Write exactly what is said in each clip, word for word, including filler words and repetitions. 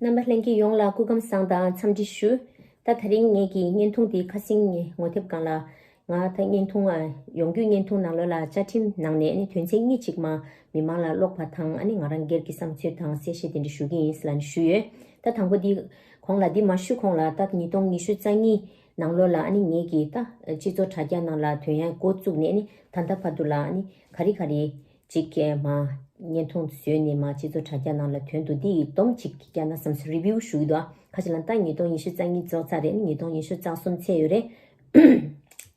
རྣམ་པ་ལྷན་རྒྱས་ཡོངས་ལ་སྐུ་ཁམས་བཟང་དང་འཚམས་འདྲི་ཞུ། ད་དེ་རིང་ངེད་ཀྱི་བརྙན་ཐུང་འདི་ཁ་སང་ངས་ངོ་དེབ་སྒང་ལ། ང་ད་བརྙན་ཐུང་ཨ་ཡོང་རྒྱུའི་བརྙན་ཐུང་ནང་ལོགས་ལ་བཅའ་ཁྲིམས་ནང་ནས་ཨ་ནི་དོན་ཚན་གཉིས་ཅིག་མ་མི་མང་ལ་ཀློག་པ་དང་ཨ་ནི་ང་རང་སྒེར་གྱི་བསམ་ཚུལ་དང་གསལ་བཤད་དེ་འདྲ་ཞུ་གི་ཡིན་ཟེར་ལབ་ནས་ཞུས་ཡོད། ད་དང་པོ་འདི་གོང་ལ་འདི་མ་ཞུ་གོང་ལ་ད་ཉིས་སྟོང་ཉི་ཤུ་རྩ་གཉིས་ནང་ལོགས་ལ་ཨ་ནི་ངེད་ཀྱི་ད་སྤྱི་ཚོགས་དྲ་རྒྱ་ནང་ལ་དོན་ཡང་འགོ་བཙུགས་ནས་ཨ་ནི་ད་ལྟ་བར་དུ་ལ་ཨ་ནི་ག་རེ་ག་རེ། ཅིག་གིས་མ་བརྙན་ཐུང་བཟོས་ནས་མ་སྤྱི་ཚོགས་དྲ་རྒྱ་ནང་ལ་ཐོན་འདུག་འདི་ཡི་སྡོམ་ཅིག་རྒྱག་ན་བསམ་སོང་། རི་བིའུ་ཞུ་གི་འདུག་ཨ་ཁ་ཅིག་ལ་ད་ཉིས་སྟོང་ཉི་ཤུ་རྩ་གཉིས་རྫོགས་ཚར་རེད། ཉིས་སྟོང་ཉི་ཤུ་རྩ་གསུམ་ཚར་ཡོད་རེད།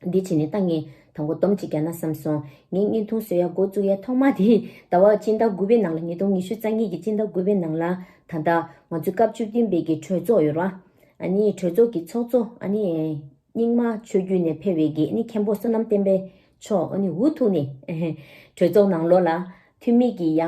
འདི་བྱས་ནས་ད་ངས་དང་པོ་སྡོམ་ཅིག་རྒྱག་ན་བསམ་སོང་། ངས་བརྙན་ཐུང་བཟོ་ཡ་འགོ་བཙུགས་ཡ་ཐོག་མ་དེ་ཟླ་བ་སྤྱི་ཟླ་དགུ་པའི་ནང་ལ་ཉིས་སྟོང་ཉི་ཤུ་རྩ་གཉིས་ཀྱི་སྤྱི་ཟླ་དགུ་པའི་ནང་ལ་ད་ལྟ་ང་ཚོའི་སྐབས་བཅུ་བདུན་པའི་གི་གྲོས་ཚོགས་ཡོད་ར། ཨ་ནི་གྲོས་ཚོགས་ཀྱི་ཚོགས་གཙོ་ཨ་ནི། རྙིང་མ་ཆོས་བརྒྱུད་ནས་ཕེབས་པའི་གི་ཨ་ནི་མཁན་པོ་བསོད་ནམས་བསྟན་འཕེལ་མཆོག་ཨ་ནི་འུ་ཐུག་ནས་གྲོས་ཚོགས་ནང་ལོགས་ལ་འཐུས་མི་གི་ཡ་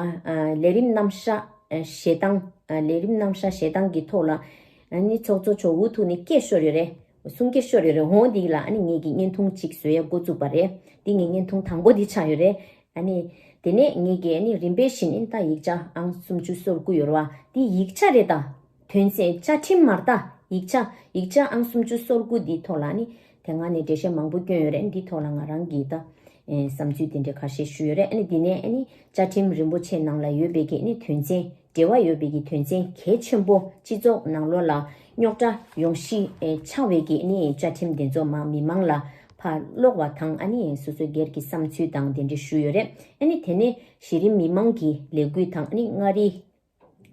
ལས་རིམ་རྣམ་གཞག་བཞེས་སྟངས། ལས་རིམ་རྣམ་གཞག་བཞེས་སྟངས་ཀྱི་ཐོག་ལ་ཨ་ནི་ཚོགས་གཙོ་མཆོག་འུ་ཐུག་ནས་སྐད་ཤོར་ཡོད་རེད། གསུང་སྐད་ཤོར་ཡོད་རེད། འོ་འདི་ལ་ཨ་ནི་ངེད་ཀྱི་བརྙན་ཐུང་གཅིག་བཟོ་ཡ་འགོ་བཙུགས་པ་རེད། འདི་ངའི་བརྙན་ཐུང་དང་པོ་འདི་ཆགས་ཡོད་རེད། ཨ་ནི། དེ་ནས་ངེད་ཀྱིས་ཨ་ནི་རིམ་པས་བཞིན་ཨ་ནི་ད་ཡིག་ཆ་ཨང་སུམ་ཅུ་སོ་དགུ་ཡོད་རེད་བ། འདི་ཡིག་ཆ་རེད་ད། དོན་ཚན་བཅའ་ཁྲིམས་མ་རེད་ད། ཡིག་ཆ་ཡིག་ཆ་ཨང་སུམ་ཅུ་སོ་དགུ་འདིའི་ཐོག་ལ་ཨ་ནི་དེ་སྔ་ནས་འགྲེལ་བཤད་མང་པོ་བསྐྱོན་ཡོད་རེད། འདིའི་ཐོག་ལ་ང་རང་གིས་ད་ཨེ་བསམ་ཚུལ་དེ་འདྲ་ཁ་ཤས་ཞུས་ཡོད་རེད། ཨ་ནི་འདི་ནས་ཨ་ནི་བཅའ་ཁྲིམས་རིན་པོ་ཆེ་ནང་ལ་ཡོད་པའི་གི་ཨ་ནི་དོན་ཚན་འབྲེལ་བ་ཡོད་པའི་གི་དོན་ཚན་གལ་ཆེན་པོ་སྤྱི་ཚོགས་ནང་ལོགས་ལ་རྙོག་དྲ་ཡོང་གཞི་ཨེ་ཆགས་པའི་གི་ཨ་ནི་བཅའ་ཁྲིམས་དེ་ཚོ་མ་མི་མང་ལ་ཕར་ཀློག་པ་དང་ཨ་ནི་སོ་སོའི་སྒེར་གྱི་བསམ་ཚུལ་དང་དེ་འདྲ་ཞུས་ཡོད་རེད། ཨ་ནི་དེ་ནས་གཞི་རིམ་མི་མང་གི་ལས་འགུལ་དང་ཨ་ནི་མངའ་རིས་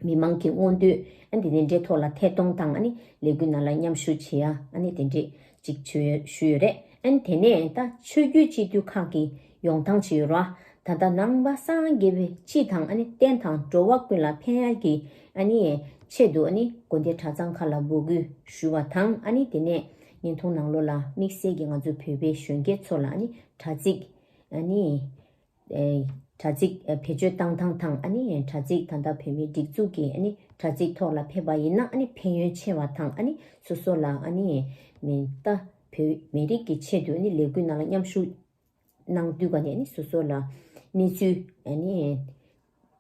མི་མང་གི་མངོན་འདོད་ཨ་ནི་དེ་འདྲའི་ཐོག་ལ་ཐད་གཏོང་དང་ཨ་ནི་ལས་འགུལ་ནང་ལ་མཉམ་ཞུགས་བྱེད་ཡ་ཨ་ནི་དེ་འདྲས་ཅིག་ཞུས་ཞུས་ཡོད་རེད། ཨ་ནི་དེ་ནས་ད་ཆོས་བརྒྱུད་སྤྱི་འཐུས་ཁག་གི་ཡོང་སྟངས་ཅིག་ཡོད་ར། ད་ལྟ་ནང་པ་སངས་རྒྱས་པའི་སྤྱི་དང་ཨ་ནི་བསྟན་དང་འགྲོ་བ་ཀུན་ལ་ཕན་ཡ་གི་ཨ་ནི་ཆེད་དུ་ཨ་ནི་དགོན་སྡེ་གྲྭ་ཚང་ཁག་ལ་འབོད་སྐུལ་ཞུ་བ་དང་ཨ་ནི་དེ་ནས་བརྙན་ཐུང་ནང་ལོགས་ལ་དམིགས་བསལ་གྱི་ང་ཚོ་བོད་པའི་གཞོན་སྐྱེས་ཚོ་ལ་ཨ་ནི་དྲ་ཚིགས་ཨ་ནི། ཨེ། དྲ་ཚིགས་ཨེ་བེད་སྤྱོད་བཏང་སྟངས་དང་ཨ་ནི་དྲ་ཚིགས་ད་ལྟ་བོད་མིའི་སྒྲིག་འཛུགས་ཀྱི་ཨ་ནི་དྲ་ཚིགས་ཐོག་ལ་ཕེབས་པ་ཡིན་ན་ཨ་ནི་ཕན་ཡོན་ཆེ་བ་དང་ཨ་ནི་སོ་སོ་ལ་ཨ་ནི་མི་ད་བོད་མི་རིགས་ཀྱི་ཆེད་དུ་ཨ་ནི་ལས་འགུལ་ནང་ལ་མཉམ་ཞུགས་གནང་དུས་ག་ནས་ཨ་ནི་སོ་སོ་ལ་གནས་ཚུལ་ཨ་ནི་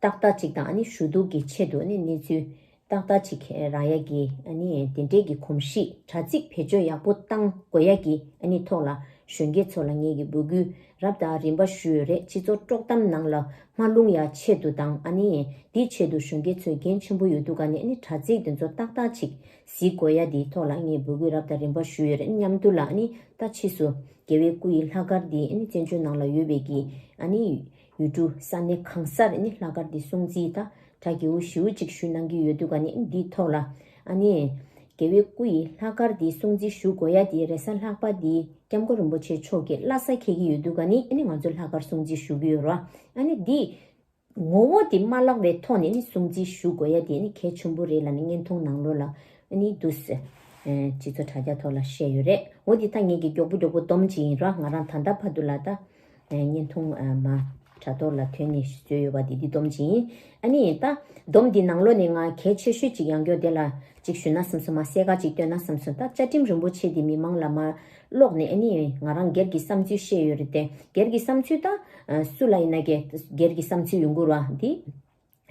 ཏག་ཏག་ཅིག་དང་ཨ་ནི་ཞུ་གཏུག་གི་ཆེད་དུ་ཨ་ནི་གནས་ཚུལ་ཏག་ཏག་ཅིག་རག་ཡ་གི་ཨ་ནི་དེ་འདྲས་ཀྱི་གོམས་གཤིས་དྲ་ཚིགས་བེད་སྤྱོད་ཡག་པོ་བཏང་དགོས་ཡ་གི་ཨ་ནི་ཐོག་ལ་གཞོན་སྐྱེས་ཚོ་ལ་ངེད་ཀྱི་འབོད་སྐུལ་རབ་དང་རིམ་པ་ཞུས་ཡོད་རེད། སྤྱི་ཚོགས་དཀྲོག་གཏམ་ནང་ལ་མ་ལྷུང་ཡ་ཆེད་དུ་དང་ཨ་ནི་དེའི་ཆེད་དུ་གཞོན་སྐྱེས་ཚོས་འགན་ཆེན་པོ་ཡོད་དུས་ག་ནས་ཨ་ནི་དྲ་ཚིགས་དེ་ཚོ་ཏག་ཏག་ཅིག་གཟིགས་དགོས་ཡ་དེའི་ཐོག་ལ་ངས་འབོད་སྐུལ་རབ་དང་རིམ་པ་ཞུས་ཡོད་རེད། མཉམ་དུ་ལ་ཨ་ནི་ད་ཕྱིས་སུ་རྒྱལ་བའི་སྐུ་ཡི་ལྷག་དཀར་འདི་ཨ་ནི་བཙན་བྱོལ་ནང་ལ་ཡོད་པའི་གི་ཨ་ནི་ཡུལ་གྲུ་ས་གནས་གང་སར་ཨ་ནི་ལྷག་དཀར་འདི་སྲུང་བརྩི་ད་གྲ་རྒྱས་པོ་ཞེ་པོ་ཅིག་ཞུ་གནང་གི་ཡོད་དུས་ག་ནས་འདིའི་ཐོག་ལ་ཨ་ནི་རྒྱལ་བའི་སྐུ་ཡི་ལྷག་དཀར་འདི་སྲུང་བརྩི་ཞུ་དགོས་ཡ་དེ་རེས་གཟའ་ལྷག་པ་འདི་སྐྱབས་མགོན་རིན་པོ་ཆེ་མཆོག་གི་བླ་གཟའ་འཁེལ་གི་ཡོད་དུས་ག་ནས་ཨ་ནི་ང་ཚོ་ལྷག་དཀར་སྲུང་བརྩི་ཞུ་གི་ཡོད་ར། ཨ་ནི་འདི་ངོ་བོ་དེ་མ་བརླག་པའི་ཐོག་ནས་ནི་སྲུང་བརྩི་ཞུ་དགོས་ཡ་དེ་ནི་གལ་ཆེན་པོ་རེད་ལབ་ནས་བརྙན་ཐུང་ནང་ལོགས་ལ་ནི་འདུག་སེ། སྤྱི་ཚོགས་དྲ་རྒྱ་ཐོག་ལ་བཤད་ཡོད་རེད། འོ་དེ་ད་ངེད་ཀྱི་མགྱོགས་པོ་མགྱོགས་པོ་སྡོམ་ཅིག་ཡིན་ར། ང་རང་ད་ལྟ་བར་དུ་ལ་ད་བརྙན་ཐུང་མ་དྲ་ཐོག་ལ་ཐོན་ནས་བཟོས་ཡོད་པ་དེ་འདི་སྡོམ་ཅིག་ཡིན། ཨ་ནི་ད་སྡོམ་འདི་ནང་ལོགས་ནས་ང་གལ་ཆེ་ཤོས་ཅིག་ཡང་བསྐྱར་དེ་ལ་ཅིག་ཞུས་ན་བསམ་སོང་། མ་གསལ་ཁ་ཅིག་བཏོན་ན་བསམ་སོང་། ད་བཅའ་ཁྲིམས་རིན་པོ་ཆེ་འདི་མི་མང་ལ་མ་ཀློག་ནས་ཨ་ནི་ང་རང་སྒེར་གྱི་བསམ་ཚུལ་བཤད་ཡོད་རེད་དེ། སྒེར་གྱི་བསམ་ཚུལ་ད་སུ་ལ་ཡིན་ན་སྒེར་གྱི་བསམ་ཚུལ་ཡོང་གི་རེད་བ། འདི་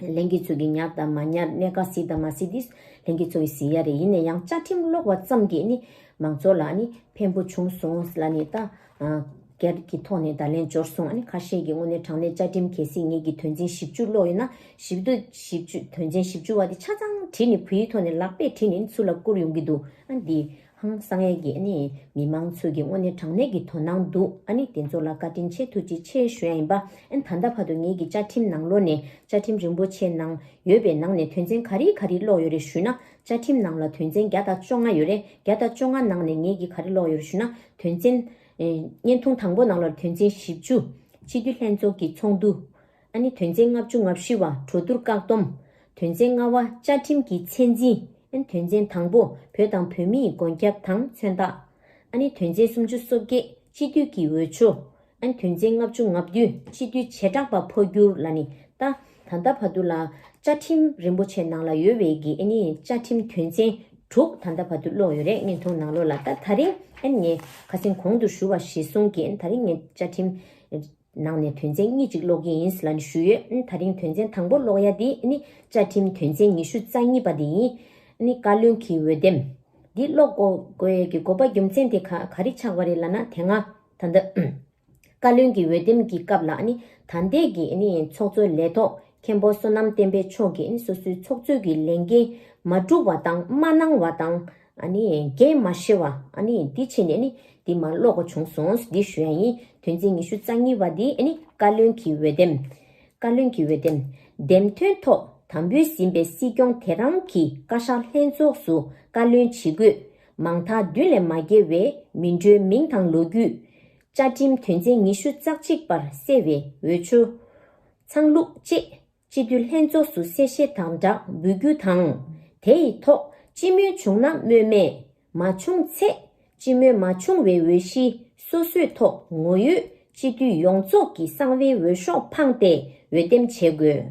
ལྷན་རྒྱས་ཚོ་གི་ཉར་དང་མ་ཉར་གནད་འགག་གཟིགས་དང་མ་གཟིགས་འདི་ལྷན་རྒྱས་ཚོ་གི་གཟིགས་ཡ་རེད། ཡིན་ན་ཡང་བཅའ་ཁྲིམས་ཀློག་པ་ཙམ་གྱིས་ནི་མང་ཚོགས་ལ་ནི་ཕན་པོ་བྱུང་སོང་ལ་ནི་ད་སྒེར་གྱི་ཐོག་ནས་བརྡ་ལན་འབྱོར་སོང་། ཨ་ནི་ཁ་ཤས་ཀྱིས་དངོས་གནས་དྲང་གནས་བཅའ་ཁྲིམས་གལ་སྲིད་ངེད་ཀྱི་དོན་ཚན་བཞི་བཅུ་ཀློག་ཡོད་ན་བཞི་བཅུ་བཞི་བཅུ་དོན་ཚན་བཞི་བཅུ་བ་དེ་ཆ་ཚང་བྲིས་ནས་བོད་ཡིག་ཐོག་ནས་ལག་པས་བྲིས་ནས་ཚུར་ལ་བསྐུར་ཡོང་གི་འདུག་ཨ་འདི་ཧང་སང་ཡས་ཀྱི་ཨ་ནི་མི་མང་ཚོས་ཀྱི་དངོས་གནས་དྲང་གནས་ཀྱི་དོ་སྣང་འདུག་ཨ་ནི་དེ་ཚོ་ལ་བཀའ་དྲིན་ཆེ་ཐུགས་རྗེ་ཆེ་ཞུ་ཡ་ཡིན་པ། ཨ་ནི་ད་ལྟ་བར་དུ་ངེད་ཀྱི་བཅའ་ཁྲིམས་ནང་ལོགས་ནས་བཅའ་ཁྲིམས་རིན་པོ་ཆེ་ནང་ཡོད་པའི་ནང་ནས་དོན་ཚན་ག་རེ་ག་རེ་ཀློག་ཡོད་རེད་ཞུས་ན། བཅའ་ཁྲིམས་ནང་ལ་དོན་ཚན་བརྒྱ་དང་བཅོ་ལྔ་ཡོད་རེད། བརྒྱ་དང་བཅོ་ལྔ་ནང་ནས་ངེད་ཀྱིས་ག་རེ་ཀློག་ཡོད་རེད་ཞུས་ན། དོན་ཚན་ཨེ་བརྙན་ཐུང་དང་པོ་ནང་ལ་དོན་ཚན་བཞི་བཅུ། སྤྱི་འཐུས་ལྷན་ཚོགས་ཀྱི་ཚོགས་འདུ། ཨ་ནི་དོན་ཚན་ལྔ་བཅུ་ང་བཞི་བ་གྲོས་བསྡུར་བཀག་སྡོམ། དོན་ཚན་ལྔ་བ་བཅའ་ཁྲིམས་ཀྱི་ཚད་འཛིན། ཨ་ནི་དོན་ཚན་དང་པོ་བོད་དང་བོད་མིའི་མགོན་སྐྱབས་དང་མཚོན་རྟགས། ཨ་ནི་དོན་ཚན་སུམ་ཅུ་སོ་བརྒྱད་སྤྱི་འཐུས་ཀྱི་འོས་ཆོས། ཨ་ནི་དོན་ཚན་ལྔ་བཅུ་ང་བདུན་སྤྱི་འཐུས་བྱེ་བྲག་པ་འཕོ་འགྱུར་ལ་ནི་ད་ད་ལྟ་བར་དུ་ལ་བཅའ་ཁྲིམས་རིན་པོ་ཆེ་ནང་ལ་ཡོད་པའི་གི་ཨ་ནི་བཅའ་ཁྲིམས་དོན་ཚན་དྲུག་ད་ལྟ་བར་དུ་ཀློག་ཡོད་རེད། བརྙན་ཐུང་ནང་ལོགས་ལ་ད་ད་རིང་ཨ་ནི་ངས་ཁ་སང་གོང་དུ་ཞུ་བ་གཞིར་བཟུང་གིས་ད་རིང་ངས་བཅའ་ཁྲིམས་ནང་ནས་དོན་ཚན་གཉིས་ཅིག་ཀློག་གི་ཡིན་ལབ་ནས་ཞུས་ཡོད། ཨ་ནི་ད་རིང་དོན་ཚན་དང་པོ་ཀློག་ཡ་དེ་ཨ་ནི་བཅའ་ཁྲིམས་དོན་ཚན་ཉི་ཤུ་རྩ་གཉིས་པ་དེ་ཡིན། ནི་བཀའ་བློན་གྱི་འོས་འདེམས་འདི་ཀློག་དགོས་དགོས་ཡས་ཀྱི་དགོས་པ་རྒྱུ་མཚན་དེ་ག་ག་རེ་ཆགས་པ་རེད་ལབ་ན། དེ་སྔ་ད་ལྟ་བཀའ་བློན་གྱི་འོས་འདེམས་ཀྱི་སྐབས་ལ་ནི་ད་ལྟའི་གི་ནི་ཚོགས་གཙོ་ལས་ཐོག་མཁན་པོ་བསོད་ནམས་བསྟན་འཕེལ་མཆོག་གིས་ནི་སོ་སོའི་ཚོགས་གཙོ་གི་ལས་འགན་མ་འགྲུབ་པ་དང་མ་གནང་བ་དང་ནི་འགན་མ་བཞེས་པ་ནི་འདི་བྱས་ནས་ནི་འདི་མར་ཀློག་དགོས་བྱུང་སོང་། འདི་ཞུ་ཡ་ཡིན། དོན་ཚན་ཉི་ཤུ་རྩ་གཉིས་པ་འདི་ནི་བཀའ་བློན་གྱི་འོས་འདེམས། བཀའ་བློན་གྱི་འོས་འདེམས། འདེམས་ཐོན་ཐོག་དམ་འབུལ་ཟིན་པའི་སྲིད་སྐྱོང་དེ་རང་གི་བཀའ་ཤག་ལྷན་ཚོགས་སུ་བཀའ་བློན་བྱེད་དགོས། མང་མཐའ་བདུན་ལས་མ་བརྒལ་བའི་མི་འགྲོའི་མིང་དང་ལོ་རྒྱུས། བཅའ་ཁྲིམས་དོན་ཚན་ཉི་ཤུ་རྩ་གཅིག་པར་གསལ་བའི་འོས་ཆོས། ཚང་ལུགས་བཅས་སྤྱི་འཐུས་ལྷན་ཚོགས་སུ་གསལ་བཤད་དང་སྦྲགས་འབུལ་རྒྱུ་དང་། དེ་ཡི་ཐོག་སྤྱི་མོས་བྱུང་ན་སྨོས་མེད། མ་བྱུང་ཚེ་སྤྱི་མོས་མ་བྱུང་བའི་འོས་གཞི་སོ་སོའི་ཐོག་ངོ་ཡོད་སྤྱི་འཐུས་ཡོངས་རྫོགས་ཀྱི་གསང་བའི་འོས་ཤོག་འཕངས་ཏེ་འོས་འདེམས་བྱེད་དགོས།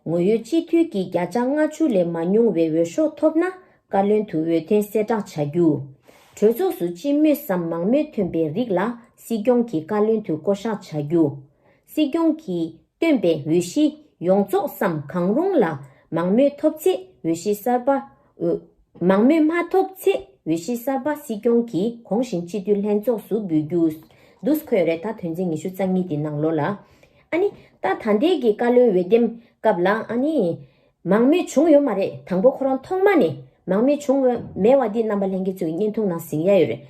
ངོ་ཡོད་སྤྱི་འཐུས་ཀྱི་བརྒྱ་ཆ་ལྔ་བཅུ་ལས་མ་ཉུང་བའི་འོས་ཤོག་ཐོབ་ན་བཀའ་བློན་དུ་འོས་ཐོན་གསལ་བསྒྲགས་བྱ་རྒྱུ། གྲོས་ཚོགས་སུ་སྤྱི་མོས་སམ་མང་མོས་ཐོན་པའི་རིགས་ལ་སྲིད་སྐྱོང་གི་བཀའ་བློན་དུ་བསྐོ་གཞག་བྱ་རྒྱུ། སྲིད་སྐྱོང་གིས་བཏོན་པའི་འོས་གཞི་ཡོངས་རྫོགས་སམ་གང་རུང་ལ་མང་མོས་ཐོབ་ཚེ་འོས་གཞི་གསར་པ། འོས། མང་མོས་མ་ཐོབ་ཚེ་འོས་གཞི་གསར་པ་སྲིད་སྐྱོང་གིས་གོང་བཞིན་སྤྱི་འཐུས་ལྷན་ཚོགས་སུ་འབུལ་རྒྱུ། འདུག་སེ་འཁོད་ཡོད་རེད། ད་དོན་ཚན་ཉི་ཤུ་རྩ་གཉིས་དེ་ནང་ལོགས་ལ། ཨ་ནི་ད་ད་ལྟའི་གི་བཀའ་བློན་འོས་འདེམས་སྐབས་ལ་ཨ་ནི་མང་མོས་བྱུང་ཡོད་མ་རེད། དང་པོ་ཁོ་རང་ཐོག་མ་ནས་མང་མོས་བྱུང་མེད་པ་འདི་རྣམ་པ་ལྷན་རྒྱས་ཚོའི་བརྙན་ཐུང་ནང་གཟིགས་ཡ་ཡོད་རེད།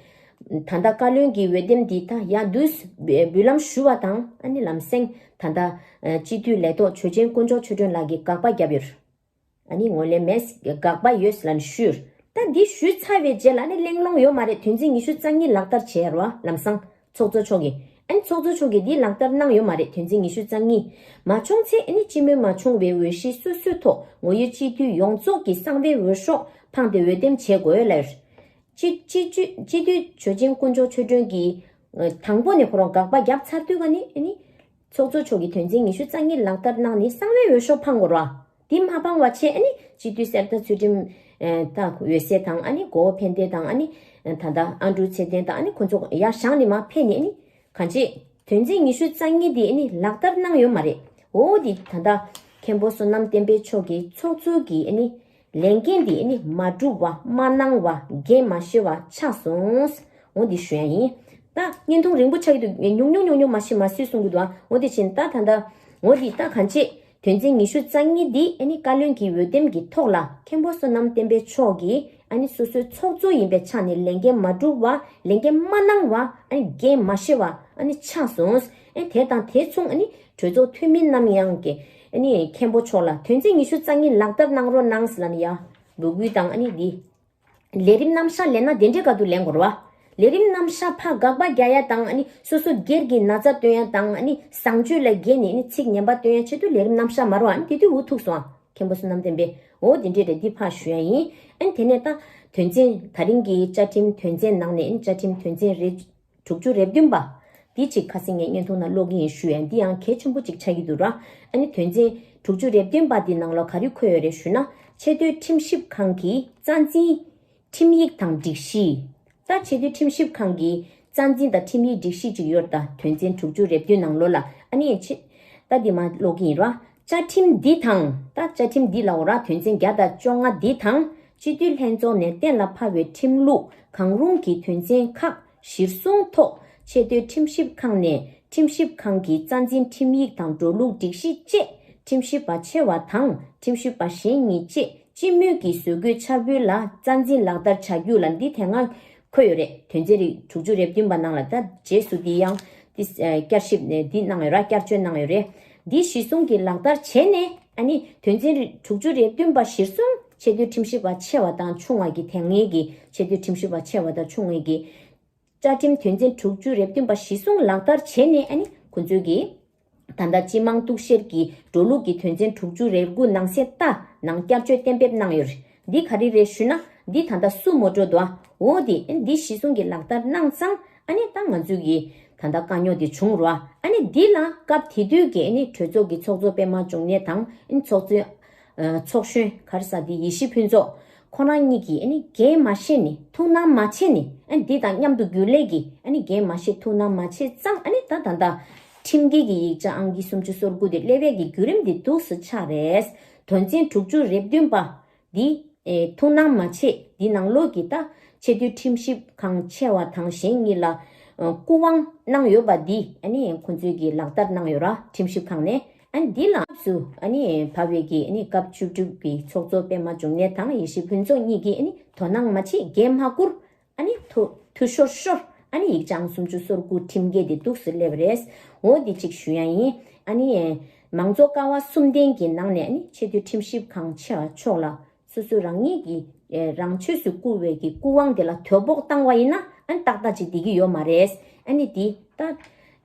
ད་ལྟ་བཀའ་བློན་གྱི་འོས་འདེམས་འདི་ད་ཡ་འདུག་སེ་འབུལ་ལམ་ཞུ་བ་དང་ཨ་ནི་ལམ་སེང་ད་ལྟ་སྤྱི་འཐུས་ལས་ཐོག་ཆོས་ཅན་དཀོན་མཆོག་ཆོས་སྒྲོན་ལགས་ཀྱིས་དགག་པ་བརྒྱབ་ཡོད་རེད། ཨ་ནི་ངོས་ལེན་མེད། དགག་པ་ཡོད་ལབ་ནས་ཞུས། ད་འདི་ཞུས་ཚར་བའི་རྗེས་ལ་ནི་གླེང་སློང་ཡོད་མ་རེད། དོན་ཚན་ཉི་ཤུ་རྩ་གཉིས་ལག་བསྟར་བྱས་རོ། ལམ་སང་ཚོགས་གཙོ་མཆོག་གིས། ཨ་ནི་ཚོགས་གཙོ་མཆོག་གིས་འདི་ལག་བསྟར་གནང་ཡོད་མ་རེད། དོན་ཚན་ཉི་ཤུ་རྩ་གཉིས། མ་བྱུང་ཚེ་ཨ་ནི་སྤྱི་མོས་མ་བྱུང་བའི་འོས་གཞི་སོ་སོའི་ཐོག་ངོ་ཡོད་སྤྱི་འཐུས་ཡོངས་རྫོགས་ཀྱི་གསང་བའི་འོས་ཤོག་འཕངས་ཏེ་འོས་འདེམས་བྱེད་དགོས་ལབ་ཡོད། སྤྱི་སྤྱི་སྤྱི་སྤྱི་འཐུས་ཆོས་ཅན་དཀོན་མཆོག་ཆོས་སྒྲོན་གྱིས་དང་པོ་ནས་ཁོ་རང་དགག་པ་བརྒྱབ་ཚར་དུས་ཀ་ནི་ཨ་ནི་ཚོགས་གཙོ་མཆོག་གིས་དོན་ཚན་ཉི་ཤུ་རྩ་གཉིས་ལག་བསྟར་གནང་ནས་གསང་བའི་འོས་ཤོག་འཕང་དགོས་ར། འདི་མ་འཕང་བ་བྱས་ཨ་ནི་སྤྱི་འཐུས་གསེར་རྟ་ཚུལ་ཁྲིམས་ད་འོད་ཟེར་དང་ཨ་ནི་གོ་བོ་ཕན་བདེ་དང་ཨ་ནི་ད་ལྟ་ཨ་འབྲུག་ཚེ་བརྟན་དང་ཨ་ནི་ཁོ་ཚོ་ཡར་བཞེངས་ནས་མར་ཕེབས་ནས་ཨ་ནི་གང་བྱེད། དོན་ཚན་ཉི་ཤུ་རྩ་གཉིས་འདི་ཨ་ནི་ལག་བསྟར་གནང་ཡོད་མ་རེད། འོ་འདི་ད་ལྟ་མཁན་པོ་བསོད་ནམས་བསྟན་འཕེལ་མཆོག་གིས་ཚོགས་གཙོ་གི་ཨ་ནི་ལས་འགན་འདི་ཨ་ནི་མ་འགྲུབ་པ་མ་གནང་བ་འགན་མ་བཞེས་པ་ཆགས་སོང་། འོ་འདི་ཞུ་ཡ་ཡིན། ད་བརྙན་ཐུང་རིང་པོ་ཆགས་ཀྱི་འདུག་ཉུང་ཉུང་ཉུང་ཉུང་མ་ཤི་མ་སུས་གསུང་གི་འདུག་ཨ་འོ་འདི་ཕྱིན་ད་ད་ད་འོ་འདི་ད་གང་བྱེད། དོན་ཚན་ཉི་ཤུ་རྩ་གཉིས་འདི་ཨ་ནི་བཀའ་བློན་གྱི་འོས་འདེམས་ཀྱི་ཐོག་ལ་མཁན་པོ་བསོད་ནམས་བསྟན་འཕེལ་མཆོག་གིས་ཨ་ནི་སོ་སོའི་ཚོགས་གཙོ་ཡིན་པའི་ཆ་ནས་ལས་འགན་མ་འགྲུབ་པ་ལས་འགན་མ་གནང་བ་ཨ་ནི་འགན་མ་བཞེས་པ་ཨ་ནི་ཆགས་སོང་། ཨ་ནི་དེ་དང་དེ་མཚུངས་ཨ་ནི་གྲོས་ཚོགས་འཐུས་མི་རྣམ་ཡོངས་ཀྱིས་ཨ་ནི་མཁན་པོ་མཆོག་ལ་དོན་ཚན་ཉི་ཤུ་རྩ་གཉིས་ལག་བསྟར་གནང་རོགས་གནང་ཟེར་ལབ་ནས་ཡར་འབོད་སྐུལ་དང་ཨ་ནི་འདི། ལས་རིམ་རྣམ་གཞག་ལེན་ན་དེ་འདྲའི་སྐབས་དུ་ལེན་དགོས་རེད་བ། ལས་རིམ་རྣམ་གཞག་ཕར་དགག་པ་རྒྱག་ཡ་དང་ཨ་ནི་སོ་སོ་སྒེར་གྱི་ན་ཚ་སྟོན་ཡ་དང་ཨ་ནི་བཟང་སྤྱོད་ལ་འགལ་ནས་ཨ་ནི་ཚིག་ངན་པ་སྟོན་ཡ་ཆེད་དུ་ལས་རིམ་རྣམ་གཞག་མ་རེད་བ། ཨ་ནི་དེ་དུས་འུ་ཐུག་སོང་ཨ། མཁན་པོ་བསོད་ནམས་བསྟན་འཕེལ། འོ་དེ་འདྲས་རེད། འདི་ཕར་ཞུ་ཡ་ཡིན། ཨ་ནི་དེ་ནས་ད་དོན་ཚན་ད་རིང་གི་བཅའ་ཁྲིམས་དོན་ཚན་ནང་ནས་ཨ་ནི་བཅའ་ཁྲིམས་དོན་ཚན་རེ་དྲུག་ཅུ་རེ་བདུན་པ། འདི་གཅིག་ཁ་སང་ངས་བརྙན་ཐུང་ནང་ཀློག་གི་ཡིན་ཞུ་ཡ། འདི་ཡང་གལ་ཆེན་པོ་གཅིག་ཆགས་ཀྱི་འདུག་ར། ཨ་ནི་དོན་ཚན་དྲུག་ཅུ་རེ་བདུན་པ་འདི་ནང་ལ་ག་རེ་འཁོད་ཡོད་རེད་ཞུ་ན། ཆེས་མཐོའི་ཁྲིམས་ཞིབ་ཁང་གི་རྩ་འཛིན་ཁྲིམས་ཡིག་དང་སྒྲིག་གཞི། ད་ཆེས་མཐོའི་ཁྲིམས་ཞིབ་ཁང་གི་རྩ་འཛིན་དང་ཁྲིམས་ཡིག་སྒྲིག་གཞི་གཅིག་ཡོད་རེད། ད་དོན་ཚན་དྲུག་ཅུ་རེ་བདུན་ནང་ལོགས་ལ་ཨ་ནི་ཆེ། ད་འདི་མར་ཀློག་གི་ཡིན་ར། བཅའ་ཁྲིམས་འདི་དང་། ད་བཅའ་ཁྲིམས་འདི་ལབ་དགོས་ར། དོན་ཚན་བརྒྱ་དང་བཅོ་ལྔ་འདི་དང་། སྤྱི་འཐུས་ལྷན་ཚོགས་ནས་གཏན་ལ་ཕབ་པའི་ཁྲིམས་ལུགས་གང་རུང་གི་དོན་ཚན་ཁག་གཞིར་བཟུང་ཐོག་ཆེས་མཐོའི་ཁྲིམས་ཞིབ་ཁང་ནས་ཁྲིམས་ཞིབ་ཁང་གི་རྩ་འཛིན་ཁྲིམས་ཡིག་དང་འགྲོ་ལུགས་སྒྲིག་གཞི་བཅས་ཁྲིམས་ཞིབ་པ་ཆེ་བ་དང་ཁྲིམས་ཞིབ་པ་གཞན་གཉིས་བཅས་སྤྱི་མོས་ཀྱིས་བཟོ་འགོད་འཆར་འབུལ་ལ་རྩ་འཛིན་ལག་བསྟར་བྱ་རྒྱུ་ལ་འདི་དེ་སྔ་འཁོད་ཡོད་རེད། དོན་ཚན་རིགས་དྲུག་ཅུ་རེ་བདུན་པ་ནང་ལ་ད་རྗེས་སུ་འདི་ཡང་འདི་བསྐྱར་ཞིབ་ནས་འདི་གནང་ཡོད་ར། བསྐྱར་བཅོས་གནང་ཡོད་རེད། འདི་གཞི་བཟུང་གིས་ལག་བསྟར་བྱས་ནས་ཨ་ནི་དོན་ཚན་རིགས་དྲུག་ཅུ་རེ་བདུན་པ་གཞིར་བཟུང་ཆེས་མཐོའི་ཁྲིམས་ཞིབ་པ་ཆེ་བ་དང་ཆུང་བ་གི་དེ་སྔའི་གི་ཆེས་མཐོའི་ཁྲིམས་ཞིབ་པ་ཆེ་བ་དང་ཆུང་བའི་གི་བཅའ་ཁྲིམས་དོན་ཚན་དྲུག་ཅུ་རེ་བདུན་པ་གཞི་བཟུང་ལག་བསྟར་བྱས་ནས་ཨ་ནི་ཁོ་ཚོས་ཀྱིས་ད་ལྟ་སྤྱི་དམངས་གཏུག་བཤེར་གྱི་འགྲོ་ལུགས་ཀྱི་དོན་ཚན་དྲུག་ཅུ་རེ་དགུ་ནང་གསེས་ལྟར་ནང་བསྐྱར་བཅོས་གཏན་འབེབས་གནང་ཡོད་རེད། འདི་ག་རེ་རེད་ཞུ་ན་འདི་ད་ལྟ་སུ་མོ་ཊ་འདུག་ཨ། འོ་འདི་ཨ་ནི་འདི་གཞི་བཟུང་གིས་ལག་བསྟར་གནང་ཙང་ཨ་ནི་ད་ང་ཚོས་ཀྱིས་ད་ལྟ་དཀའ་རྙོག་འདི་བྱུང་རོ་ཨ། ཨ་ནི་འདི་ལ་སྐབས་དེ་དུས་ཀྱི་ཨ་ནི་གྲོས་ཚོགས་ཀྱི་ཚོགས་གཙོ་པད་མ་འབྱུང་གནས་དང་ཨ་ནི་ཚོགས་གཙོའི་ཚོགས་གཞོན་ག་རེ་ཟ་འདི་ཡེ་ཤེས་ཕུན་ཚོགས། ཁོ་རང་གཉིས་ཀྱིས་ཨ་ནི་འགན་མ་བཞེས་ནས་ཐུགས་སྣང་མ་བྱས་ནས་ཨ་ནི་འདི་དང་མཉམ་དུ་རྒྱུན་ལས་ཀྱིས་ཨ་ནི་འགན་མ་བཞེས་ཐུགས་སྣང་མ་བྱས་ཙང་ཨ་ནི་ད་ད་ལྟ་ཁྲིམས་འགལ་གྱི་ཡིག་ཆ་ཨང་ཀི་སུམ་ཅུ་སོ་དགུ་དེ་སླེབས་ཡས་ཀྱི་བརྒྱུད་རིམ་འདི་འདུག་སེ་ཆགས་རེད། དོན་ཚན་དྲུག་ཅུ་རེ་བདུན་པ་འདི་ ཨེ་ཐུགས་སྣང་མ་བྱེད། འདི་ནང་ལོགས་ཀྱི་ད་ཆེས་མཐོའི་ཁྲིམས་ཞིབ་ཁང་ཆེ་བ་དང་གཞན་གཉིས་ལ་ཨ་སྐུ་དབང་གནང་ཡོད་པ་འདི་ཨ་ནི་ཁོང་ཚོས་ཀྱི་ལག་བསྟར་གནང་ཡོད་ར། ཁྲིམས་ཞིབ་ཁང་ནས་ཨ་ནི་འདི་ལ་སྐབས་སུ་ཨ་ནི་བབས་པའི་གི་ཨ་ནི་སྐབས་བཅུ་དྲུག་གི་ཚོགས་གཙོ་པད་མ་འབྱུང་གནས་དང་ཡེ་ཤེས་ཕུན་ཚོགས་གཉིས་ཀྱིས་ཨ་ནི་དོ་སྣང་མ་བྱེད། འགན་མ་བསྐུར། ཨ་ནི་ཐུ་ཐུ་ཤོར་ཤོར་ཨ་ནི་ཡིག་བྱང་སུམ་ཅུ་སོ་དགུ་ཁྲིམས་འགལ་དེ་འདུག་སེ་སླེབས་རེད། འོ་འདི་གཅིག་ཞུ་ཡ་ཡིན། ཨ་ནི་མང་གཙོ་ཀ་བ་གསུམ་ལྡན་གྱི་ནང་ནས་ཨ་ནི་ཆེས་མཐོའི་ཁྲིམས་ཞིབ་ཁང་ཆེ་བ་མཆོག་ལ་སོ་སོ་རང་ཉིད་ཀྱི་ཨེ་རང་ཆོས་སུ་བསྐུར་བའི་གི་སྐུ་དབང་དེ་ལ་དོ་ཕོག་བཏང་བ་ཡིན་ན་ཨ་ནི་ཏག་ཏག་ཅིག་བསྡད་ཀྱི་ཡོད་མ་རེད། ཨ་ནི་འདི་ད་ཨ་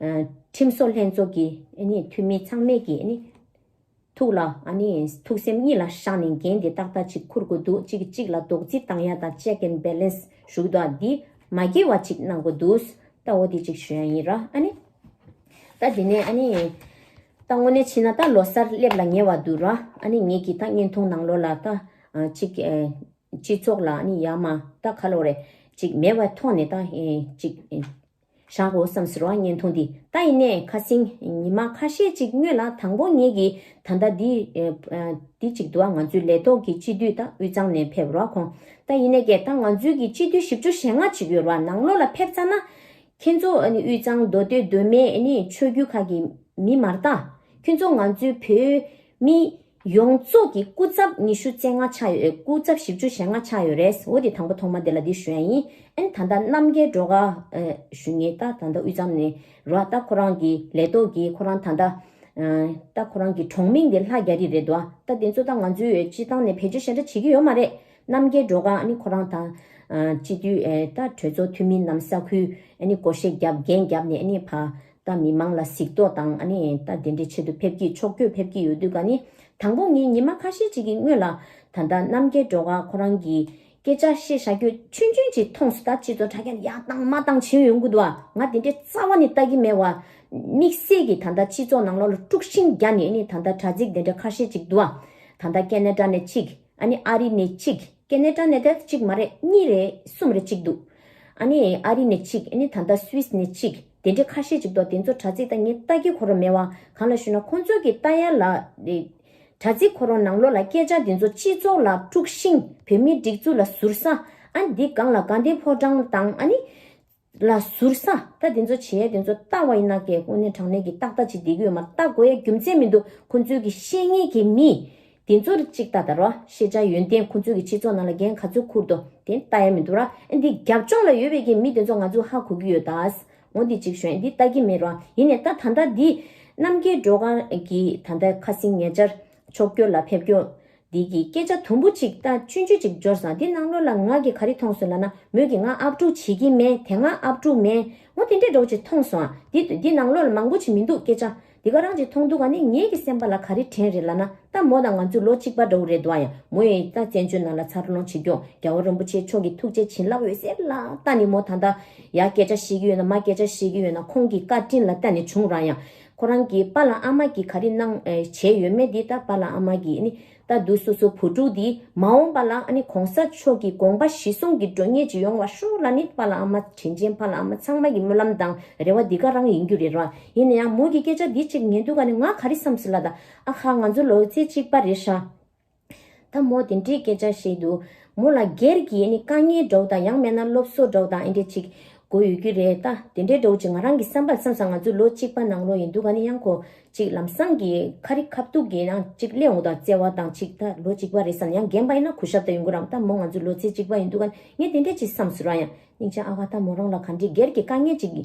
ཁྲིམས་བཟོ་ལྷན་ཚོགས་ཀྱི་ཨ་ནི་འཐུས་མི་ཚང་མས་ཀྱི་ཨ་ནི་ཐུགས་ལ་ཨ་ནི་ཐུགས་སེམས་གཉིས་ལ་བཞག་ནས་འགན་དེ་ཏག་ཏག་ཅིག་འཁུར་དགོས་འདུག་གཅིག་གིས་གཅིག་ལ་རྡོག་རྫིས་བཏང་ཡ་དང་check and balance ཞུ་གི་འདུག་འདི་མ་འགལ་བ་ཅིག་གནང་དགོས་འདུག་ད་འོ་འདི་གཅིག་ཞུ་ཡ་ཡིན་ར། ཨ་ནི་ད་འདི་ནས་ཨ་ནི་ད་དངོས་གནས་ཕྱིན་ན་ད་ལོ་གསར་སླེབས་ལ་ཉེ་བ་འདུག་ར། ཨ་ནི་ངེད་ཀྱི་ད་བརྙན་ཐུང་ནང་ལོགས་ལ་ད་ཨ་གཅིག་ཨ་སྤྱི་ཚོགས་ལ་ཨ་ནི་ཡ་མ་ད་ག་ལོ་རེད་ཅིག་མེད་པའི་ཐོག་ནས་ད་ཨེ་གཅིག་ཨེ་བཞག་དགོས་བསམ་ཟེར་བ་བརྙན་ཐུང་འདི། ད་ཡིན་ནའི་ཁ་སང་ཉི་མ་ཁ་ཤས་ཅིག་སྔོན་ལ་དང་པོ་ངེད་ཀྱི་ད་ལྟ་འདི་ཨེ་ཨ་འདི་གཅིག་འདུག་ཨ། ང་ཚོའི་ལས་ཐོག་གི་སྤྱི་འཐུས་ད་དབུས་གཙང་ནས་ཕེབས་རོགས་ཁོང་། ད་ཡིན་ནའི་ཀྱེ་ད་ང་ཚོའི་གི་སྤྱི་འཐུས་བཞི་བཅུ་ཞེ་ལྔ་ཅིག་ཡོད་རོགས། ནང་ལོགས་ལ་ཕེབས་ཚར་ན་ཁྱེད་ཚོ་ཨ་ནི་དབུས་གཙང་མདོ་སྟོད་མདོ་སྨད་ཨ་ནི་ཆོས་བརྒྱུད་ཁག་གི་མི་མ་རེད་ད། ཁྱོད་ཚོ་ང་ཚོའི་བོད་མི་ཡོངས་རྫོགས་ཀྱི་སྐུ་ཚབ་ཉི་ཤུ་རྩ་ལྔ་ཆགས་ཡོད། སྐུ་ཚབ་བཞི་བཅུ་ཞེ་ལྔ་ཆགས་ཡོད་རེད། འོ་དེ་དང་པོ་ཐོག་མ་དེ་ལ་འདི་ཞུ་ཡ་ཡིན། ཨ་ནི་ད་ལྟ་རྣམ་རྒྱལ་སྒྲོལ་དཀར་ཨ་ཞུ་མཁན་ད་ད་ལྟ་དབུས་གཙང་ནས་རོགས། ད་ཁོ་རང་གི་ལས་ཐོག་གི་ཁོ་རང་ད་ལྟ་ཨ་ད་ཁོ་རང་གི་གྲོང་མིང་དེ་ལྷ་རྒྱ་རི་རེད་དོ། ད་དེ་ཚོ་ད་ང་ཚོའི་སྤྱི་བཏང་ནས་བེད་སྤྱོད་ཞེ་དྲག་བྱེད་ཀྱི་ཡོད་མ་རེད། རྣམ་རྒྱལ་སྒྲོལ་དཀར་ཨ་ནི་ཁོ་རང་དང་ཨ་སྤྱི་འཐུས་ཨེ་ད་གྲོས་ཚོགས་འཐུས་མི་རྣམས་ས་ཁུལ་ཨ་ནི་སྒོར་གཞས་རྒྱབ་འགན་རྒྱབ་ནས་ཨ་ནི་ཕ་ད་མི་མང་ལ་གཟིགས་རྟོག་དང་ཨ་ནི་ད་དེ་འདྲའི་ཆེད་དུ་ཕེབས་ཀྱི་ཕྱོགས་བསྐྱོད་ཕེབས་ཀྱི་ཡོད་དུས་ག་ནི་དང་པོ་ངས་ཉི་མ་ཁ་ཤས་ཅིག་གི་སྔོན་ལ་ད་ལྟ་རྣམ་རྒྱལ་སྒྲོལ་དཀར་ཁོ་རང་གི་སྐད་ཆ་བཤད་བཞག་རྒྱུ་ཆུང་ཆུང་ཅིག་མཐོང་སོང་། ད་སྤྱི་ཚོགས་དྲ་རྒྱ་ཡར་བཏང་མར་བཏང་བྱེད་ཡོང་གི་འདུག་ཨ། ང་དེ་འདྲའི་རྩ་བ་ནས་ལྟ་གི་མེད་བ། དམིགས་བསལ་གྱི་ད་ལྟ་སྤྱི་ཚོགས་ནང་ལོགས་ལ་དཀྲུག་ཤིང་བརྒྱབ་ནས་ཨ་ནི་ད་ལྟ་དྲ་ཚིགས་དེ་འདྲ་ཁ་ཤས་ཅིག་འདུག་ཨ། ད་ལྟ་ཀེ་ན་ཌ་ནས་གཅིག་ཨ་ནི་ཨ་རི་ནས་གཅིག་ཀེ་ན་ཌ་ནས་ད་གཅིག་མ་རེད། གཉིས་རེད་གསུམ་རེད་གཅིག་འདུག་ཨ་ནི་ཨ་རི་ནས་གཅིག་ཨ་ནི་ད་ལྟ་སུད་སི་ནས་གཅིག་དེ་འདྲའི་ཁ་ཤས་ཅིག་འདུག་དེ་ཚོ་དྲ་ཚིགས་ད་ངས་ལྟ་གི་ཁོ་རང་མེད་བ། གང་ལ་ཞུ་ན་ཁོང་ཚོ་གི་ལྟ་ཡ་ལ་དྲ་ཚིགས་ཁོ་རང་ནང་ལོགས་ལ་སྐད་ཆ་དེ་ཚོ་སྤྱི་ཚོགས་ལ་དཀྲུག་ཤིང་བོད་མིའི་སྒྲིག་འཛུགས་ལ་ཟུར་ཟ། ཨ་ནི་འདི་སྒང་ལ་དགའ་ལྡན་ཕོ་བྲང་དང་ཨ་ནི་ལ་ཟུར་ཟ། ད་དེ་ཚོ་བྱེད་ཡ་དེ་ཚོ་ལྟ་བ་ཡིན་ན་ཀྱེ་དངོས་གནས་དྲང་གནས་ཀྱི་ཏག་ཏག་ཅིག་བསྡད་ཀྱི་ཡོད་མ། ལྟ་དགོས་ཡ་རྒྱུ་མཚན་མི་འདུག་ཁོང་ཚོའི་གི་ཤེས་ངེས་ཀྱི་མི་དེ་ཚོར་གཅིག་ལྟ་ད་རོ། ཤེས་བྱ་ཡོན་ཏན་ཁོང་ཚོའི་གི་སྤྱི་ཚོགས་ནང་ལ་འགན་ག་ཚོད་འཁུར་འདུག་དེ་ལྟ་ཡ་མི་འདུག་ར། ཨ་འདི་རྒྱབ་ལྗོངས་ལ་ཡོད་པའི་གི་མི་དེ་ཚོ་ང་ཚོ་ཧ་གོ་གི་ཡོད་ད། འོ་འདི་གཅིག་ཞུ་ཡ་འདི་ལྟ་གི་མེད་རོ། ཡིན་ནའི་ད་ད་ལྟ་འདི་རྣམ་རྒྱལ་སྒྲོལ་དཀར་གྱི་ད་ལྟ་ཁ་སང་ཉེ་ཆར་ཕྱོགས་སྐྱོད་ལ་ཕེབས་སྐྱོད། འདི་གི་སྐད་ཆ་དུམ་བུ་གཅིག་དང་ཆུང་ཆུང་གཅིག་འབྱོར་སོང་། འདི་ནང་ལོགས་ལ་ང་གིས་ག་རེ་མཐོང་སོང་ལབ་ན་མོས་ཀྱིས་ང་ཨབ་ཕྲུག་བྱེད་ཀྱི་མེད། དེ་སྔ་ཨབ་ཕྲུག་མེད། འོ་དེ་འདྲའི་འདྲ་བོ་ཅིག་མཐོང་སོང་ཨ། འདི་འདི་ནང་ལོགས་ལ་མང་པོ་ཅིག་མི་འདུག་སྐད་ཆ་འདི་ག་རང་ཅིག་མཐོང་འདུག་ག་ནི་ངེད་ཀྱི་སེམས་པ་ལ་ག་རེ་དྲན་རེད་ལབ་ན་ད་མོ་དང་ང་ཚོ་ལོ་གཅིག་པ་འདྲ་བོ་རེད་འདུག་ཨ། ཡང་མོ་ཡིས་ད་བཙན་བྱོལ་ནང་ལ་འཚར་ལོངས་བྱེད་སྐྱོང་རྒྱལ་བ་རིན་པོ་ཆེ་མཆོག་གི་ཐུགས་རྗེ་བྱིན་རླབས་འོད་ཟེར་ལ་ལྟ་ནི་མོ་ད་ལྟ་ཡ་སྐད་ཆ་བཤད་ཀྱི་ཡོད་ན་མ་སྐད་ཆ་བཤད་ཀྱི་ཡོད་ན་ཁོང་གི་བཀའ་དྲིན་ལ་ལྟ་ནི་བྱུང་ར། ཡང་ཁོ་རང་གི་པཱ་ལགས་ཨ་མ་གིས་ག་རེ་གནང་བྱས་ཡོད་མེད་འདི་ད་པཱ་ལགས་ཨ་མ་གིས་ནི། ད་དུ་སོ་སོ་བུ་ཕྲུག་འདི་མ་འོངས་པ་ལ་ཨ་ནི་གོང་ས་མཆོག་གི་དགོངས་པ་གཞི་བཟུང་གི་འགྲོ་ངེས་ཅིག་ཡོང་བ་ཤོག་ལ་ནི་པཱ་ལགས་ཨ་མ་དྲིན་ཅན་པཱ་ལགས་ཨ་མ་ཚང་མ་གི་སྨོན་ལམ་དང་རེ་བ་འདི་ག་རང་ཡིན་རྒྱུ་རེད་ར། ཡིན་ན་ཡང་མོ་གི་སྐད་ཆ་འདི་གཅིག་ཉན་དུས་ག་ནི་ང་ག་རེ་བསམ་སི་ལ་ད་ཨ་ཁ་ང་ཚོ་ལོ་ཚད་གཅིག་པ་རེད་ཤག་ད་མོ་དེ་འདྲའི་སྐད་ཆ་བཤད་འདུག་མོ་ལ་སྒེར་གྱི་ཨ་ནི་དཀའ་ངལ་འདྲ་བོ་དང་ཡང་མིན་ན་སློབ་གསོ་འདྲ་བོ་དང་ཨེ་འདྲ་ཅིག་དགོས་ཡོད་ཀྱི་རེད། ད་དེ་འདྲའི་འདྲ་བོ་ཅིག་ང་རང་གི་བསམ་པར་བསམ་སོང་། ང་ཚོ་ལོ་གཅིག་པ་ནང་ལོགས་ཡིན་དུས་ག་ནི་ཡང་ཁོ་ཅིག་ལམ་སང་གི་ཁ་རི་ཁ་ཐུག་གི་ནང་ཅིག་སླེབས་འོང་དང་བརྩེ་བ་དང་ཅིག་ད་ལོ་གཅིག་པ་རེད་བསམ་ཡང་རྒན་པ་ཡིན་ན་གུས་ཞབས་དང་ཡོང་གི་རམ། ད་མོ་ང་ཚོ་ལོ་ཚད་གཅིག་པ་ཡིན་དུས་ག་ནི་ངས་དེ་འདྲས་ཅིག་བསམ་སོང་ར། ཡང་སྙིང་རྗེ་ཨ་ཁ་ད་མོ་རང་ལ་ག་འདྲའི་སྒེར་གྱི་དཀའ་ངལ་ཅིག་གི་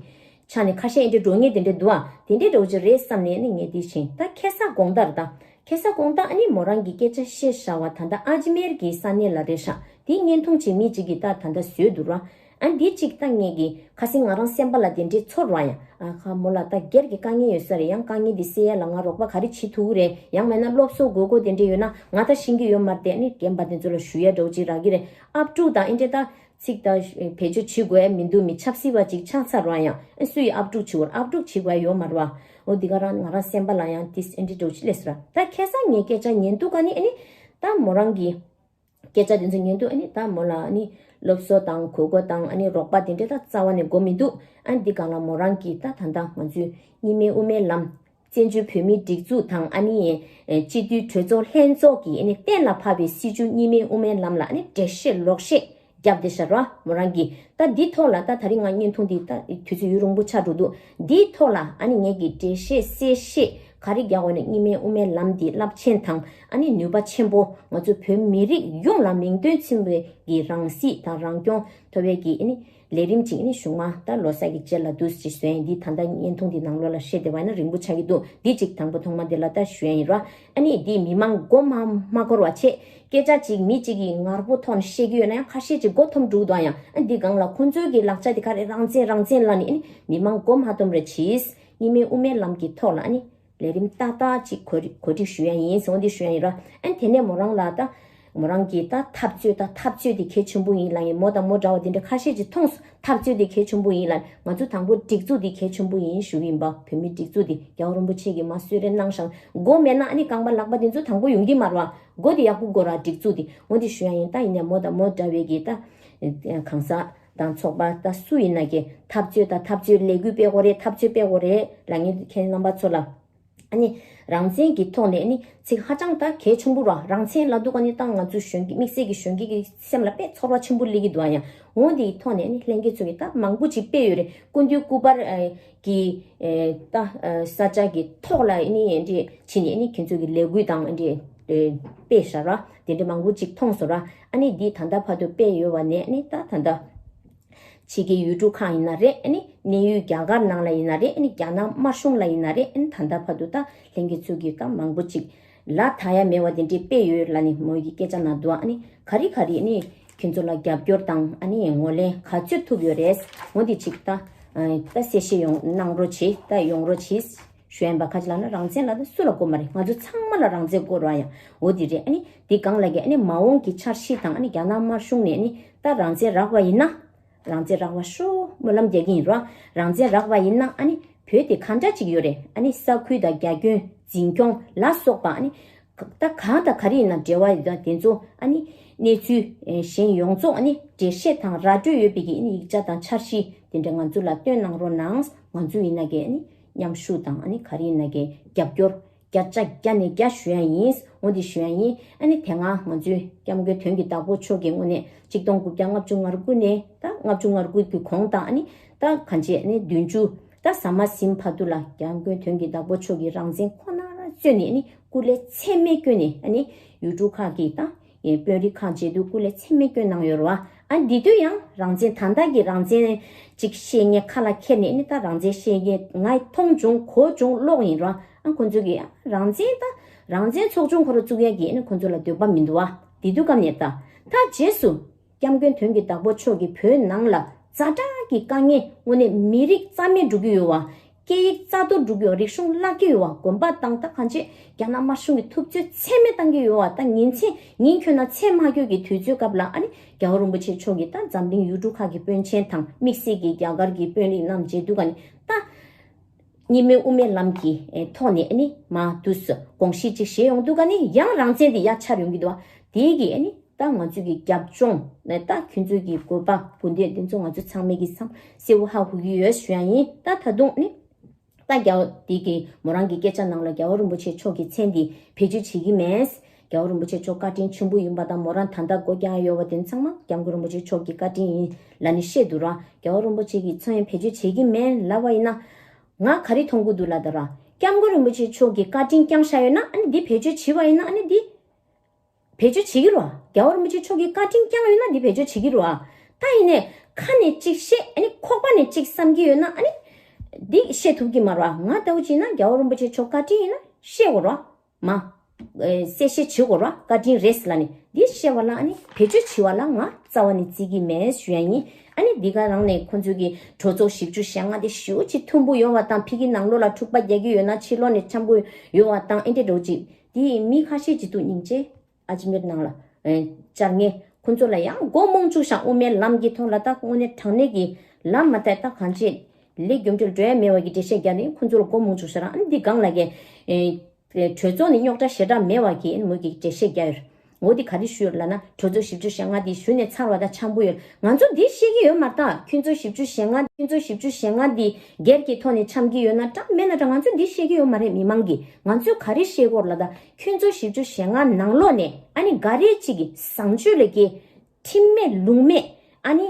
ཆ་ནས་ཁ་ཤས་ཨེ་འདྲས་འགྲོ་ངེས་དེ་འདྲས་འདུག་ཨ། དེ་འདྲས་འདྲ་བོ་ཅིག་རེད་བསམ་ནས་ནི་ངས་དེ་ཕྱིན་ད་ཁ་སང་དགོང་དག་རེད་ད། ཁ་སང་དགོང་དག་ཨ་ནི་མོ་རང་གི་སྐད་ཆ་བཤད་བཞག་པ་ད་ལྟ་ཨ་ཇི་མེར་གྱི་ས་གནས་ལ་རེད་ཤག་དེའི་བརྙན་ཐུང་ཅིག་མི་གཅིག་གིས་ད་ད་ལྟ་བཟོས་འདུག་ར། ཨ་འདི་གཅིག་ད་ངེད་ཀྱི་ཁ་སང་ང་རང་སེམས་པ་ལ་དེ་འདྲའི་ཚོར་བ་ཡང་ཨ་ཁ་མོ་ལ་ད་སྒེར་གྱི་དཀའ་ངལ་ཡོད་ས་རེད། ཡང་དཀའ་ངལ་འདི་སེལ་ཡ་ལ་ང་རོགས་པ་ག་རེ་བྱེད་ཐུབ་ཀྱི་རེད། ཡང་མིན་ན་སློབ་གསོ་དགོས་དགོས་དེ་འདྲ་ཡོད་ན་ང་ད་ཤེས་ཀྱི་ཡོད་མ་རེད་དེ། ཨ་ནི་རྒན་པ་དེ་ཚོ་ལ་ཞུ་ཡ་འདྲ་བོ་ཅིག་རག་གི་རེད། ཨབ་ཕྲུག་དང་ཨེ་འདྲས་ད་ཚིག་ད་བེད་སྤྱོད་བྱེད་དགོས་ཡ་མི་འདུག་མི་ཆབ་སྲིད་པ་ཅིག་ཆགས་ཚར་བ་ཡང་ཨ་སུ་ཡི་ཨབ་ཕྲུག་བྱེད་དགོས་ཨབ་ཕྲུག་བྱེད་དགོས་ཡ་ཡོད་མ་རེད་བ། འོ་འདི་ག་རང་ང་རང་སེམས་པ་ལ་ཡང་དེ་ཨེ་འདྲས་འདྲ་བོ་ཅིག་སླེབས་སོང་ར། ད་ཁ་སང་ངས་སྐད་ཆ་ཉན་དུས་ག་ནི་ཨ་ནི་ད་མོ་རང་གི་སྐད་ཆ་དེ་ཚོ་ཉན་དུས་ཨ་ནི་ད་མོ་ལ་ཨ་ནི་སློབ་གསོ་དང་གོ་སྐབས་དང་ཨ་ནི་རོགས་པ་དེ་འདྲས་ད་རྩ་བ་ནས་དགོས་མི་འདུག་ཨ་ནི་འདི་སྒང་ལ་མོ་རང་གིས་ད་ད་ལྟ་ང་ཚོའི་གཉིས་སྨན་དབུ་མའི་ལམ་ བཙན་བྱོལ་བོད་མིའི་སྒྲིག་འཛུགས་དང་ཨ་ནི་སྤྱི་འཐུས་གྲོས་ཚོགས་ལྷན་ཚོགས་ཀྱིས་ཨ་ནི་གཏན་ལ་ཕབ་པའི་སྲིད་བྱུས་གཉིས་སྨན་དབུ་མའི་ལམ་ལ་ཨ་ནི་འགྲེལ་བཤད་ལོག་བཤད་བརྒྱབ་བསྡད་ཤག་ར། མོ་རང་གིས་ད་འདི་ཐོག་ལ་ད་ད་རིང་ང་བརྙན་ཐུང་འདི་ད་དུས་ཚོད་ཡུན་རིང་པོ་ཆགས་འགྲོ་འདུག་འདིའི་ཐོག་ལ་ཨ་ནི་ངེད་ཀྱིས་འགྲེལ་བཤད་གསལ་བཤད་ག་རེ་རྒྱག་དགོས་ན་གཉིས་སྨན་དབུ་མའི་ལམ་འདི་རླབས་ཆེན་དང་ཨ་ནི་ནུས་པ་ཆེན་པོ། ང་ཚོ་བོད་མི་རིགས་ཡོངས་ལ་མིང་དོན་མཚུངས་པའི་གི་རང་སྲིད་དང་རང་སྐྱོང་ཐོབ་པའི་གི་ཨ་ནི་ལས་རིམ་ཅིག་ཨ་ནི་གཞུག་མ་ད་ལོ་གསར་གྱི་རྗེས་ལ་འདུག་ཅེས་ཟེར་ཡིན། འདི་ད་ལྟ་བརྙན་ཐུང་འདི་ནང་ལོགས་ལ་བཤད་བསྡད་པ་ཡིན་ན་རིང་པོ་ཆགས་ཀྱི་འདུག་འདི་ཅིག་དང་པོ་ཐོག་མ་འདི་ལ་ད་ཞུ་ཡ་ཡིན་ར། ཨ་ནི་འདི་མི་མང་མགོ་མ་མ་འཁོར་བ་བྱེད། སྐད་ཆ་ཅིག་མི་གཅིག་གིས་ངར་པོ་ཐོག་ནས་བཤད་ཀྱི་ཡོད་ན་ཡང་ཁ་ཤས་ཅིག་མགོ་འཐོམ་འགྲོ་གི་འདུག་ཡང་ཨ་འདི་སྒང་ལ་ཁོང་ཚོའི་གི་ལག་ཆ་དེ་ག་རེ་རང་བཙན་རང་བཙན་ལབ་ནས་ཨ་ནི་མི་མང་མགོ་མ་འཐོམ་རེ་བྱིས། གཉིས་སྨན་དབུ་མའི་ལམ་གྱི་ཐོག་ལ་ཨ་ནི་ལས་རིམ་ཏག་ཏག་ཅིག་གོ་སྒྲིག་གོ་སྒྲིག་ཞུ་ཡ་ཡིན་ཟེར་འོ་འདི་ཞུ་ཡ་ཡིན་ར། ཨ་ནི་དེ་ནས་མོ་རང་ལ་ད་མོ་རང་གི་ད་འཐབ་རྩོད་ད་འཐབ་རྩོད་དེ་གལ་ཆེན་པོ་ཡིན་ལབ་ཡིན། མོ་དང་མོ་འདྲ་བ་དེ་འདྲ་ཁ་ཤས་ཅིག་མཐོང་སོང་། འཐབ་རྩོད་དེ་གལ་ཆེན་པོ་ཡིན་ལབ། ང་ཚོ་དང་པོ་སྒྲིག་འཛུགས་དེ་གལ་ཆེན་པོ་ཡིན་ཞུ་གི་ཡིན་པ། བོད་མི་སྒྲིག་འཛུགས་དེ་རྒྱལ་བ་རིན་པོ་ཆེ་གིས་མ་གསོལ་རས་གནང་ཤག་མགོ་མེད་ན་ཨ་ནི་རྐང་པ་ལག་པ་དེ་ཚོ་དང་པོ་ཡོང་གི་མ་རེད་བ། མགོ་དེ་ཡག་པོ་དགོས་ར་སྒྲིག་འཛུགས་དེ་འོ་འདི་ཞུ་ཡ་ཡིན། ད་ཡིན་ནས་མོ་དང་མོ་འདྲ་བའི་གི་ད་གང་ཟག་དང་ཚོགས་པ་ད་སུ་ཡིན་ན་གི་འཐབ་རྩོད་ད་འཐབ་རྩོད་ལས་འགུལ་སྤེལ་དགོས་རེད། འཐབ་རྩོད་སྤེལ་དགོས་རེད་ལབ་མཁན་ཁྱེད་རྣམ་པ་ཚོ་ལ། ཨ་ནི་རང་བཙན་གྱི་ཐོག་ནས་ཨ་ནི་ཚིག་ཧ་ཅང་ད་གལ་ཆེན་པོ་ར། རང་བཙན་ལབ་དུས་ཨ་ནི་ད་ང་ཚོ་གཞོན་སྐྱེས་དམིགས་བསལ་གྱི་གཞོན་སྐྱེས་ཀྱི་སེམས་ལ་དཔེ་ཚོར་བ་ཆེན་པོ་སླེབས་ཀྱི་འདུག་ཨ། ཡང་འོ་འདིའི་ཐོག་ནས་ཨ་ནི་ལྷན་རྒྱས་ཚོ་གིས་ད་མང་པོ་ཅིག་སྤེལ་ཡོད་རེད། སྐུ་མདུན་སྐུ་པར་ཨ་གི་ཨེ་ད་ཨ་ས་ཆ་གི་ཐོག་ལ་ཨ་ནི་འདི་ཕྱིན་ནས་ཨ་ནི་ཁྱེད་ཚོ་གི་ལས་འགུལ་དང་ཨ་འདི་ཨེ་སྤེལ་ཤག་ར། དེ་འདྲ་མང་པོ་ཅིག་མཐོང་སོང་ར། ཨ་ནི་འདི་ད་ལྟ་བར་དུ་སྤེལ་ཡོད་པ་ནས་ཨ་ནི་ད་ད་ལྟ་ཕྱི་རྒྱལ་ཡུལ་གྲུ་ཁག་ཡིན་ན་རེད། ཨ་ནི་གནས་ཡུལ་རྒྱ་གར་ནང་ལ་ཡིན་ན་རེད། ཨ་ནི་རྒྱ་ནག་དམར་གཞུང་ལ་ཡིན་ན་རེད། ཨ་ནི་ད་ལྟ་བར་དུ་ད་ལྷན་རྒྱས་ཚོ་གིས་ད་མང་པོ་ཅིག་ལ་ད་ཡ་མེད་པ་དེ་འདྲས་སྤེལ་ཡོད་ལབ་ནི་མོ་ཡི་སྐད་ཆ་ན་འདུག་ཨ་ནི་ག་རེ་ག་རེ་ཨ་ནི་ཁྱེད་ཚོ་ལ་རྒྱབ་སྐྱོར་དང་ཨ་ནི་ངོས་ལེན་ག་ཚོད་ཐུབ་ཡོད་རེད། འོ་འདི་ཅིག་ད་ད་གསལ་བཤད་ཡོང་གནང་རོགས་བྱེད། ད་ཡོང་རོགས་བྱེད་ཞུ་ཡ་ཡིན་པ། ག་ཅི་ལབ་ན་རང་བཙན་ལབ་ན་སུ་ལ་དགོས་མ་རེད། ང་ཚོ་ཚང་མ་ལ་རང་བཙན་དགོས་རེད་བ། ཡང་འོ་འདི་རེད། ཨ་ནི་འདི་སྒང་ལ་གི་ཨ་ནི་མ་འོངས་ཀྱི་འཆར་གཞི་དང་ཨ་ནི་རྒྱ་ནག་དམར་གཞུང་ནས་ཨ་ནི་ད་རང་བཙན་རག་པ་ཡིན་ན། རང་བཙན་རག་པ་ཤོག་སྨོན་ལམ་རྒྱག་གི་ཡིན་རོ། རང་བཙན་རག་པ་ཡིན་ན་ཨ་ནི་བོད་དེ་གང་འདྲ་ཅིག་ཡོད་རེད། ཨ་ནི་ས་ཁུལ་དང་རྒྱ་ཁྱོན་འཛིན་སྐྱོང་ལ་སོགས་པ་ཨ་ནི་ད་གང་དང་ག་རེ་ཡིན་ན་འབྲེལ་བ་ཡོད་ད་དེ་ཚོ་ཨ་ནི་གནས་ཚུལ་གཞན་ཡོངས་རྫོགས་ཨ་ནི་འགྲེལ་བཤད་དང་ར་སྤྲོད་ཡོད་པའི་གི་ཨ་ནི་ཡིག་ཆ་དང་འཆར་གཞི་དེ་འདྲ་ང་ཚོ་ལ་སྟོན་གནང་རོགས་གནང་། ང་ཚོ་ཡིན་ན་གི་ཨ་ནི་མཉམ་ཞུགས་དང་ཨ་ནི་ག་རེ་ཡིན་ན་གི་རྒྱབ་སྐྱོར་བརྒྱ་ཆ་བརྒྱ་ནས་བརྒྱ་ཞུ་ཡ་ཡིན། འོ་འདི་ཞུ་ཡ་ཡིན། ཨ་ནི་དེ་སྔ་ང་ཚོའི་སྐྱབས་མགོན་དོན་གྱི་བདག་པོ་མཆོག་གི་ངོས་ནས་གཅིག་སྟོང་དགུ་བརྒྱ་ལྔ་བཅུ་ང་དགུ་ནས་ད་ལྔ་བཅུ་ང་དགུ་གི་གོང་དང་ཨ་ནི་ད་གང་ཅི་ཨ་ནི་བདུན་ཅུ་ད་ཟ་མ་ཟིན་བར་དུ་ལ་སྐྱབས་མགོན་དོན་གྱི་བདག་པོ་མཆོག་གི་རང་བཙན་ཁོ་ནར་བརྩོན་ནས་ཨ་ནི་སྐུ་ལས་ཚད་མེད་བསྐྱོན་ནས་ཨ་ནི་ཡུལ་གྲུ་ཁག་གི་ད་དཔོན་རིགས་ཁག་མཇལ་དུས་སྐུ་ལས་ཚད་མེད་བསྐྱོན་གནང་ཡོད་རེད་བ། ཨ་འདི་དུས་ཡང་རང་བཙན་ད་ལྟ་གི་རང་བཙན་ཅིག་བཤད་མཁན་ཁ་ལ་འཁྱེར་ནས་ཨ་ནི་ད་རང་བཙན་བཤད་མཁན་ང་མཐོང་བྱུང་གོ་བྱུང་ཀློག་ཡིན་ར། ཨ་ཁོ་ཚོ་གིས་རང་བཙན་ད་རང་བཙན་ཚོགས་ཆུང་ཁོ་ར་བཙུགས་ཡ་གི་ཨ་ནི་ཁོ་ཚོ་ལ་འདོད་པ་མི་འདུག་བ། དེ་དུས་སྐབས་ནས་ད་ད་རྗེས་སུ་སྐྱབས་མགོན་དོན་གྱི་བདག་པོ་མཆོག་གིས་བོད་ནང་ལ་ཛ་དྲག་གི་དཀའ་ངལ་དངོས་གནས་མི་རིགས་རྩ་མེད་འགྲོ་གི་ཡོད་བ། སྐད་ཡིག་རྩ་གཏོར་འགྲོ་གི་ཡོད། རིག་གཞུང་བརླག་གི་ཡོད་བ། དགོན་པ་དང་ད་གང་ཅི་རྒྱ་ནག་དམར་གཞུང་གིས་ཐུབ་ཚོད་ཚད་མེད་བཏང་གི་ཡོད་བ། ད་ཉིན་མཚན་ཉིན་འཁྱོལ་ན་མཚན་མ་འཁྱོལ་གྱི་དུས་ཚོད་སྐབས་ལ་ཨ་ནི་རྒྱལ་བ་རིན་པོ་ཆེ་མཆོག་གིས་ད་འཛམ་གླིང་ཡུལ་གྲུ་ཁག་གི་དཔོན་ཆེན་དང་དམིགས་བསལ་གྱི་རྒྱ་གར་གྱི་དཔོན་རིགས་རྣམས་མཇལ་དུས་ག་ནི་ད་གཉིས་སྨན་དབུ་མའི་ལམ་གྱི་ཐོག་ནས་ཨ་ནི་མ་དུས་སུ་དགོངས་གཞི་གཅིག་བཞེས་ཡོང་དུས་ག་ནི་ཡང་རང་བཙན་དེ་ཡར་འཕྱར་ཡོང་གི་འདུག་བ། དེ་གི་ཨ་ནི་ད་ང་ཚོས་ཀྱི་རྒྱབ་ལྗོངས་ནས་ད་ཁྱོད་ཚོས་ཀྱི་དགོས་པ་བུ་འདོད་དེ་ཚོ་ང་ཚོ་ཚང་མས་ཀྱི་བསམ་གསལ་བོ་ཧ་གོ་གི་ཡོད་ཞུ་ཡ་ཡིན། ད་ད་དུང་ནི་ད་རྒྱལ་བ་དེ་གི་མོ་རང་གི་སྐད་ཆ་ནང་ལ་རྒྱལ་བ་རིན་པོ་ཆེ་མཆོག་གི་མཚན་འདི་བེད་སྤྱོད་བྱེད་ཀྱི་མེད། རྒྱལ་བ་རིན་པོ་ཆེ་མཆོག་བཀའ་དྲིན་ཆེན་པོ་ཡིན་པ་དང་མོ་རང་ད་ལྟ་སྒོ་རྒྱག་ཡོད་པ་དེ་ཚང་མ་སྐྱབས་མགོན་རིན་པོ་ཆེ་མཆོག་གི་བཀའ་དྲིན་ཡིན་ལབ་ནས་བཤད་འདུག་ར། རྒྱལ་བ་རིན་པོ་ཆེ་གི་མཚན་བེད་སྤྱོད་བྱེད་ཀྱི་མེད་ལབ་པ་ཡིན་ན། ང་ག་རེ་མཐོང་གི་འདུག་ལབ་ད་ར། སྐྱབས་མགོན་རིན་པོ་ཆེ་མཆོག་གི་བཀའ་དྲིན་བསྐྱངས་བཞག་ཡོད་ན་ཨ་ནི་འདི་བེད་སྤྱོད་བྱས་པ་ཡིན་ན་ཨ་ནི་འདི་བེད་སྤྱོད་བྱེད་ཀྱི་རེད་བ། རྒྱལ་བ་རིན་པོ་ཆེ་མཆོག་གི་བཀའ་དྲིན་བསྐྱངས་ཡོད་ན་འདི་བེད་སྤྱོད་བྱེད་ཀྱི་རེད་བ། ད་ཡིན་ནའི་ཁ་ནས་གཅིག་བཤད་ཨ་ནི་ཁོག་པ་ནས་གཅིག་བསམ་གྱི་ཡོད་ན་ཨ་ནི་འདི་བཤད་ཐུབ་ཀྱི་མ་རེད་བ། ང་ལྟ་བུ་བྱས་ན་རྒྱལ་བ་རིན་པོ་ཆེ་མཆོག་བཀའ་དྲིན་ཡིན་ན་བཤད་དགོས་རེད་བ། མ། ཨེ་གསལ་བཤད་བྱེད་དགོས་ར། བཀའ་དྲིན་རེད་ལབ་ནས་འདི་བཤད་པ་ལ་ཨ་ནི་བེད་སྤྱོད་བྱེད་པ་ལ་ང་རྩ་བ་ནས་བརྩི་གི་མེད་ཞུ་ཡ་ཡིན། ཨ་ནི་འདི་ག་རང་ནས་ཁོང་ཚོས་ཀྱི་གྲོས་ཚོགས་བཞི་བཅུ་ཞེ་ལྔ་དེ་ཞེ་པོ་ཅིག་མཐུན་པོ་ཡོད་པ་དང་ཕ་གི་ནང་ལོགས་ལ་འཁྲུག་པ་རྒྱག་གི་ཡོད་ན་ཕྱི་ལོགས་ནས་འཆམ་པོ་ཡོད་པ་དང་ཨེ་འདྲ་འགྲོ་ཅིག་དེ་མི་ཁ་ཤས་ཅིག་འདུག་སྙིང་རྗེ། ཨ་ཇི་མེར་ནང་ལ་ཨེ་བཅར་མཁན་ཁོང་ཚོ་ལ་ཡང་མགོ་རྨོངས་བཅུག་ཤག་དབུ་མའི་ལམ་གྱི་ཐོག་ལ་ད་དངོས་གནས་དྲང་གནས་ཀྱི་ལམ་མ་ཐད་ད་གང་ཅི་ལས་རྒྱུ་འབྲས་འགྲོ་ཡ་མེད་པ་གི་འགྲེལ་བཤད་རྒྱག་ནས་ཁོང་ཚོ་ལ་མགོ་རྨོངས་བཅུག་ཤག་ར། ཨ་ནི་འདི་སྒང་ལ་གི་ཨེ། གྲོས་ཚོགས་ནི་རྙོག་དྲ་ཞེ་དྲག་མེད་པ་གི་མོ་གི་འགྲེལ་བཤད་རྒྱག་ཡོད། ངོ་དེ་ག་རེ་ཞུ་ཡོད་ལབ་ན། གྲོས་ཚོགས་བཞི་བཅུ་ཞེ་ལྔ་དེ་ཞུ་ནས་ཚར་བ་དང་འཆམ་པོ་ཡོད། ང་ཚོ་འདི་ཤེས་ཀྱི་ཡོད་མ་རེད་ད། ཁྱོད་ཚོ་བཞི་བཅུ་ཞེ་ལྔ། ཁྱོད་ཚོ་བཞི་བཅུ་ཞེ་ལྔ་འདི་སྒེར་གྱི་ཐོག་ནས་འཆམ་གྱི་ཡོད་ན་འདྲ་མེད་ན་འདྲ། ང་ཚོ་འདི་ཤེས་ཀྱི་ཡོད་མ་རེད། མི་མང་གིས་ང་ཚོས་ག་རེ་ཤེས་དགོས་ལབ་ད། ཁྱོད་ཚོ་བཞི་བཅུ་ཞེ་ལྔ་ནང་ལོགས་ནས་ཨ་ནི་འགའ་རེ་གཅིག་གིས་བཟང་སྤྱོད་ལས་ཀྱི་ཁྲིམས་མེད་ལུགས་མེད། ཨ་ནི་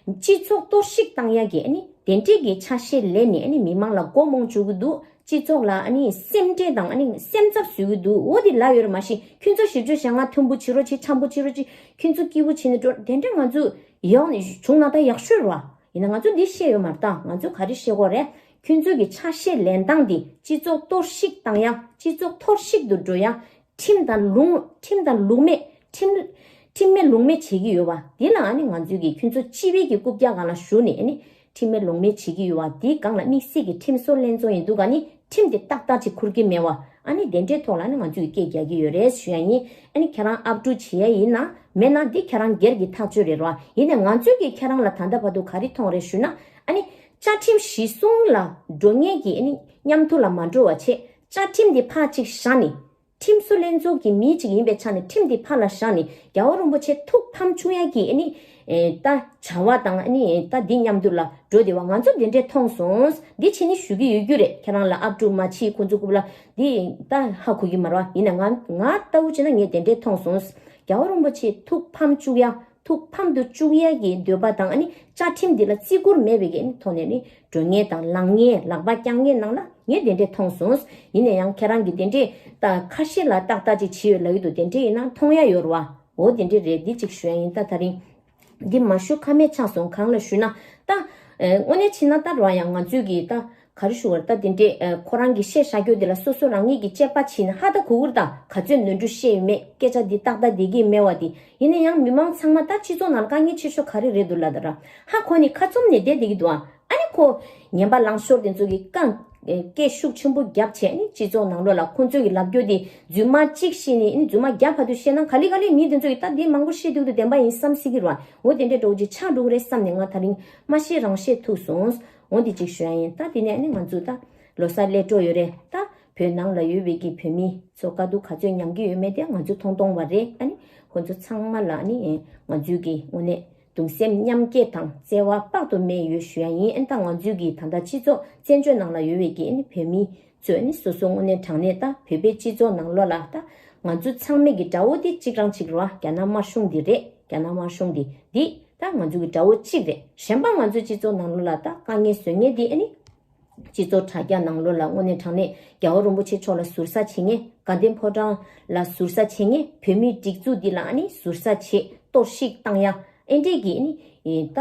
སྤྱི་ཚོགས་གཏོར་བཤིག་བཏང་ཡག་གི་ཨ་ནི་དེ་འདྲས་ཀྱི་ཆ་ཤས་ལེན་ནས་ཨ་ནི་མི་མང་ལ་མགོ་རྨོངས་བཅུག་གི་འདུག། སྤྱི་ཚོགས་ལ་ཨ་ནི་སེམས་ཁྲལ་དང་ཨ་ནི་སེམས་འཚབ་བཟོ་གི་འདུག། འོ་དེ་ལབ་ཡོད་རེད། མ་གཞི་ཁྱོད་ཚོ་བཞི་བཅུ་ཞེ་ལྔ་མཐུན་པོ་བྱེད་རོགས་བྱེད། འཆམ་པོ་བྱེད་རོགས་བྱེད། ཁྱོད་ཚོ་སྐྱིད་པོ་བྱེད་ནས་འགྲོ། དེ་འདྲ་ང་ཚོ་ཡོང་ནས་བྱུང་ན་ད་ཡག་ཤོས་རེད་བ། ཡིན་ན་ང་ཚོ་འདི་ཤེས་ཡོད་མ་རེད་ད། ང་ཚོ་ག་རེ་ཤེས་དགོས་རེད། ཁྱོད་ཚོ་གི་ཆ་ཤས་ལེན་སྟངས་འདི་སྤྱི་ཚོགས་གཏོར་བཤིག་བཏང་ཡག། སྤྱི་ཚོགས་འཐོར་བཤིག་ཏུ་འགྲོ་ཡག། ཁྲིམས་དང་ལུགས། ཁྲིམས་དང་ལུགས་མེད། ཁྲིམས། ཁྲིམས་མེད་ལུགས་མེད་བྱེད་ཀྱི་ཡོད་པ་འདི་ལ་ཨ་ནི་ང་ཚོས་ཀྱི་ཁྱོད་ཚོ་སྤྱི་པའི་གི་རྐུབ་བཀྱག་སྒང་ལ་ཞུགས་ནས་ཨ་ནི་ཁྲིམས་མེད་ལུགས་མེད་བྱེད་ཀྱི་ཡོད་པ། འདིའི་སྒང་ལ་དམིགས་བསལ་གྱི་ཁྲིམས་བཟོ་ལྷན་ཚོགས་ཡིན་འདུག་ག། ཨ་ནི་ཁྲིམས་དེ་ཏག་ཏག་ཅིག་འཁུར་གྱི་མེད་པ། ཨ་ནི་དེ་འདྲའི་ཐོག་ལ་ཨ་ནི་ང་ཚོས་ཀྱི་སྐད་རྒྱག་གི་ཡོད་རེད་ཞུ་ཡ་ཡིན། ཨ་ནི་ཁྱེད་རང་ཨབ་ཕྲུག་བྱེད་ཡ་ཡིན་ན་མེད་ན་འདི་ཁྱེད་རང་སྒེར་གྱི་ཐག་གཅོད་རེད་རོ། ཡིན་ནའི་ང་ཚོས་ཀྱི་ཁྱེད་རང་ལ་ད་ལྟ་བར་དུ་ག་རེ་མཐོང་རེད་ཞུ་ན། ཨ་ནི་བཅའ་ཁྲིམས་གཞི་བཟུང་ལ་འགྲོ་མཁན་གྱི་ཨ་ནི་མཉམ་དུ་ལ་མ་འགྲོ་བ་བྱས། བཅའ་ཁྲིམས་འདི་ཕར་ཅིག་བཞག་ནས། ཁྲིམས་བཟོ་ལྷན་ཚོགས་ཀྱི་མི་གཅིག་ཡིན་པའི་ཆ་ནས་ཁྲིམས་འདི་ཕར་ལ་བཞག་ནས་རྒྱལ་བ་རིན་པོ་ཆེ་ཐུགས་ཕམ་བཅུག་ཡ་གི་ཨ་ནི་ཨེ་ད་བྱ་བ་དང་ཨ་ནི་ད་འདི་མཉམ་དུ་ལ་འགྲོ་བདེ་བ་ང་ཚོ་འདི་འདྲས་མཐོང་སོང་། འདི་བྱས་ནས་ཞུ་གི་ཡོད་རྒྱུ་རེད། ཁྱེད་རང་ལ་ཨབ་ཕྲུག་མ་བྱེད། ཁོ་ཚོ་རྐུབ་ལ་འདི་ད་ཧ་གོ་གི་མ་རེད་བ། ཡིན་ན་ང་ང་ལྟ་བུ་བྱས་ན་ངས་དེ་འདྲས་མཐོང་སོང་། རྒྱལ་བ་རིན་པོ་ཆེ་ཐུགས་ཕམ་བཅུག་ཡ། ཐུགས་ཕམ་དུ་བཅུག་ཡས་ཀྱི་འདོད་པ་དང་ཨ་ནི་བཅའ་ཁྲིམས་འདི་ལ་བརྩི་བཀུར་མེད་པའི་གི་ཐོག་ནས་ནི་འགྲོ་མཁན་དང་ལངས་མཁན་ལག་པ་བརྐྱང་མཁན་ནང་ལ་ངས་དེ་འདྲས་མཐོང་སོང་། ཡིན་ན་ཡང་ཁྱེད་རང་གིས་དེ་འདྲས་ད་ཁ་ཤས་ལ་ཏག་ཏག་ཅིག་བྱས་ཡོད་ལབ་ཀྱི་འདུག། དེ་འདྲས་ཡིན་ན་མཐོང་ཡ་ཡོད་རེད་བ། འོ་དེ་འདྲས་རེད། འདི་གཅིག་ཞུ་ཡ་ཡིན། ད་ད་རིང་འདི་མ་ཞུ་ཁ་མེད་ཆགས་སོང་། གང་ལ་ཞུ་ན་ད་དངོས་གནས་བྱས་ན་ད་རེད་བ། ཡང་ང་ཚོས་གི་ད། ག་རེ་ཞུ་བར་ད་དེ་འདྲས་ཁོ་རང་གིས་བཤད་བཞག་རྒྱུ་དེ་ལ་སོ་སོ་རང་ཉིད་ཀྱིས་དཔྱད་པ་བྱས་ན་ཧ་ད་གོ་གི་རེད་ད། ག་ཚོད་ནོར་འཁྲུལ་བཤད་ཡོད་མེད་སྐད་ཆ་འདི་ཏག་ཏག་བསྡད་ཀྱི་མེད་པ་དེ། ཡིན་ན་ཡང་མི་མང་ཚང་མ་ད་སྤྱི་ཚོགས་ནང་ལ་དཀའ་ངལ་ཆེ་ཤོས་ག་རེ་རེད་འདུག་ལབ་ད་ར། ཧ་གོ་ནས་ཁ་བཙུམ་ནས་བསྡད་བསྡད་ཀྱི་འདུག་ཨ། ཨ་ནི་ཁོ་ངན་པ་ལངས་ཤོར་དེ་ཚོ་གི་རྐང་སྐད་ཤུགས་ཆེན་པོ་བརྒྱབ་བྱས་ནས་སྤྱི་ཚོགས་ནང་ལོགས་ལ་ཁོ་ཚོས་གི་ལབ་རྒྱུ་དེ་རྫུན་མ་གཅིག་བཤད་ནས་ཨ་ནི་རྫུན་མ་བརྒྱ་བར་དུ་བཤད་ན་ག་ལེ་ག་ལེ་མི་དེ་ཚོ་གི་ད་འདི་མང་པོ་བཤད་འདུག་འདུག་བདེན་པ་ཡིན་བསམ་སྲིད་ཀྱི་རེད་བ། འོ་དེ་འདྲས་འདྲ་བོ་ཅིག་ཆགས་འགྲོ་གི་རེད་བསམ་ནས་ང་ད་རིང་མ་ཤེས་རང་ཤེས་ཐུག་སོང་། འོ་འདི་གཅིག་ཞུ་ཡ་ཡིན། ད་དེ་ནས་ཨ་ནི་ང་ཚོ་ད་ལོ་གསར་སླེབས་འགྲོ་ཡོད་རེད། ད་བོད་ནང་ལ་ཡོད་པའི་གི་བོད་མི་ཚོ་དཀའ་སྡུག་ག་ཚོད་མྱངས་ཀྱི་ཡོད་མེད་དེ་ང་ཚོ་མཐོང་མཐོང་བ་རེད། ཨ་ནི་ཁོ་ཚོ་ཚང་མ་ལ་ཨ་ནི་ང་ཚོའི་གི་དངོས་གནས་གདུང་སེམས་མཉམ་སྐྱེད་དང་བརྩེ་བ་དཔག་ཏུ་མེད་ཡོད་ཞུ་ཡ་ཡིན། ཨ་ནི་ད་ང་ཚོའི་གི་ད་ལྟ་སྤྱི་ཚོགས་བཙན་བྱོལ་ནང་ལ་ཡོད་པའི་གི་ཨ་ནི་བོད་མི་ཚོས་ནི་སོ་སོ་དངོས་གནས་དྲང་གནས་ད་བོད་པའི་སྤྱི་ཚོགས་ནང་ལོགས་ལ་ད་ང་ཚོ་ཚང་མའི་གི་དགྲ་བོ་དེ་གཅིག་རང་གཅིག་རེད་བ། རྒྱ་ནག་དམར་གཞུང་འདི་རེད། རྒྱ་ནག་དམར་གཞུང་འདི་འདི་ད་ང་ཚོ་གི་དགྲ་བོ་གཅིག་རེད། གཞན་པ་ང་ཚོའི་སྤྱི་ཚོགས་ནང་ལོགས་ལ་ད་དཀའ་ངལ་བཟོ་མཁན་འདི་ཨ་ནི་སྤྱི་ཚོགས་དྲ་རྒྱ་ནང་ལོགས་ལ་དངོས་གནས་དྲང་གནས་རྒྱལ་བ་རིན་པོ་ཆེ་མཆོག་ལ་ཟུར་ཟ་བྱེད་མཁན། དགའ་ལྡན་ཕོ་བྲང་ལ་ཟུར་ཟ་བྱེད་མཁན། བོད་མིའི་སྒྲིག་འཛུགས་འདི་ལ་ཨ་ནི་ཟུར་ཟ་བྱེད། གཏོར་བཤིག་བཏང་ཡ། ཨེ་འདྲས་ཀྱི་ཨ་ནི་ད་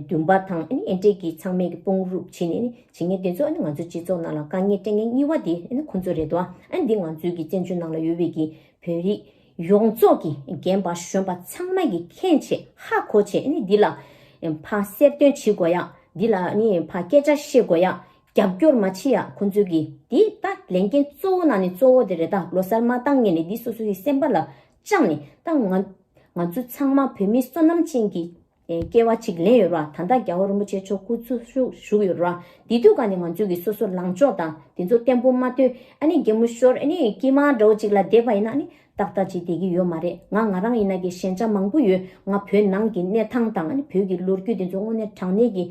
འདུན་པ་དང་ཨ་ནི་ཨེ་འདྲས་ཀྱི་ཚང་མས་ཀྱི་དཔུང་རུབ་བྱས་ནས་ཨ་ནི་བྱེད་མཁན་དེ་ཚོ་ཨ་ནི་ང་ཚོ་སྤྱི་ཚོགས་ནང་ལ་དཀའ་ངལ་སྤྲད་མཁན་གཉིས་པ་དེ་ཨ་ནི་ཁོང་ཚོ་རེད་དོ། ཨ་ནི་འདི་ང་ཚོའི་གི་བཙན་བྱོལ་ནང་ལ་ཡོད་པའི་གི་བོད་རིགས་ཡོངས་རྫོགས་ཀྱི་རྒན་པ་གཞོན་པ་ཚང་མས་ཀྱི་མཁྱེན་བྱས་ཧ་གོ་བྱས་ཨ་ནི་འདི་ལ་ཕར་གསལ་སྟོན་བྱེད་དགོས་ཡ། འདི་ལ་ཨ་ནི་ཕར་སྐད་ཆ་བཤད་དགོས་ཡ། རྒྱབ་སྐྱོར་མ་བྱེད་ཡ། ཁོང་ཚོའི་གི་འདི་ད་ལས་འགན་གཙོ་བོ་ནང་ནས་གཙོ་བོ་དེ་རེད། ད་ལོ་གསར་མ་བཏང་སྔོན་ནས་འདི་སོ་སོ་ཡི་སེམས་པ་ལ་བཅངས་ནས་ད་ང་ང་ཚོ་ཚང་མ་བོད་མི་བསོད་ནམས་ཅན་གྱི་ཨེ་སྐྱེ་བ་གཅིག་ལེན་ཡོད་ར། ད་ལྟ་རྒྱལ་བ་རིན་པོ་ཆེ་མཆོག་སྐུ་ཚེ་ཧྲུག་བཞུགས་ཡོད་ར། དེ་དུས་ག་ནས་ང་ཚོས་ཀྱི་སོ་སོ་ལངས་ཕྱོགས་དང་དེ་ཚོ་བརྟན་པོ་མ་བཏོན་ཨ་ནི་གད་མོ་ཤོར་ཨ་ནི་སྐྱིད་མ་འདྲ་བོ་ཅིག་ལ་བསྡད་པ་ཡིན་ན་ཨ་ནི་ཏག་ཏག་ཅིག་བསྡད་ཀྱི་ཡོད་མ་རེད། ང་ང་རང་ཡིན་ན་གི་ཞན་ཆ་མང་པོ་ཡོད། ང་བོད་ནང་གི་གནས་སྟངས་དང་ཨ་ནི་བོད་ཀྱི་ལོ་རྒྱུས་དེ་ཚོ་དངོས་གནས་དྲང་གནས་ཀྱི་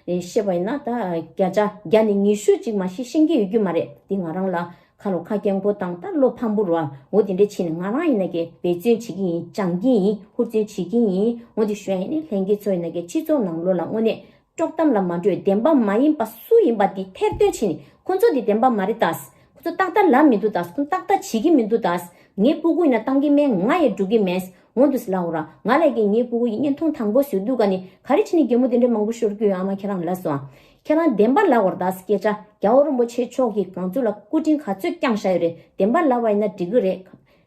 ཨེ་བཤད་པ་ཡིན་ན་ད་བརྒྱ་ཆ་བརྒྱ་ནས་ཉི་ཤུ་ཅིག་མ་གཞི་ཤེས་ཀྱི་ཡོད་རྒྱུ་མ་རེད། འདི་ང་རང་ལ་ཁ་ལོ་ཁ་སྐྱེངས་པོ་དང་ད་བློ་ཕམ་པོ་རུ་བ་འོ་དེ་འདྲ་བྱས་ནས་ང་རང་ཡིན་ན་གི་འབད་བརྩོན་བྱེད་ཀྱི་ཡིན། སྦྱང་གི་ཡིན། ཧུར་བརྩོན་བྱེད་ཀྱི་ཡིན། འོ་དེ་ཞུ་ཡ་ཡིན་ནི་ལྷན་རྒྱས་ཚོ་ཡིན་ན་གི་སྤྱི་ཚོགས་ནང་ལོགས་ལ་དངོས་གནས་དཀྲོག་གཏམ་ལ་མ་འགྲོ་བདེན་པ་མ་ཡིན་པ་སུ་ཡིན་པ་འདི་ཐེར་འདོན་བྱས་ནས་ཁོ་ཚོ་འདི་བདེན་པ་མ་རེད་ད། ཁོ་ཚོ་ཏག་ཏག་ལབ་མི་འདུག་ད། ཁོ་ཏག་ཏག་བྱེད་ཀྱི་མི་འདུག་ད། ངའི་སྤུ་གུ་ཡིན་ན་བཏང་གི་མེད། ང་ཡི་འགྲོ་གི་མེད། འོ་འདུག་ལབ་འོ་ར། ང་ལ་གི་ངའི་སྤུ་གུ་ཡི་བརྙན་ཐུང་དང་པོ་བཟོས་དུས་ག་ནས་ག་རེ་བྱས་ནས་གད་མོ་དེ་འདྲ་མང་པོ་ཤོར་གྱི་ཡོད། ཨ་མ་ཁྱེད་རང་ལབ་སོང་ཨ། ཁྱེད་རང་བདེན་པ་ལབ་འོ་ར། ད་སྐད་ཆ་རྒྱལ་བ་རིན་པོ་ཆེ་མཆོག་གི་གང་ཚུལ་ལ་སྐུ་དྲིན་ག་ཚོད་བསྐྱངས་བཞག་ཡོད་རེད། བདེན་པ་ལབ་པ་ཡིན་ན་འགྲིག་གི་རེད།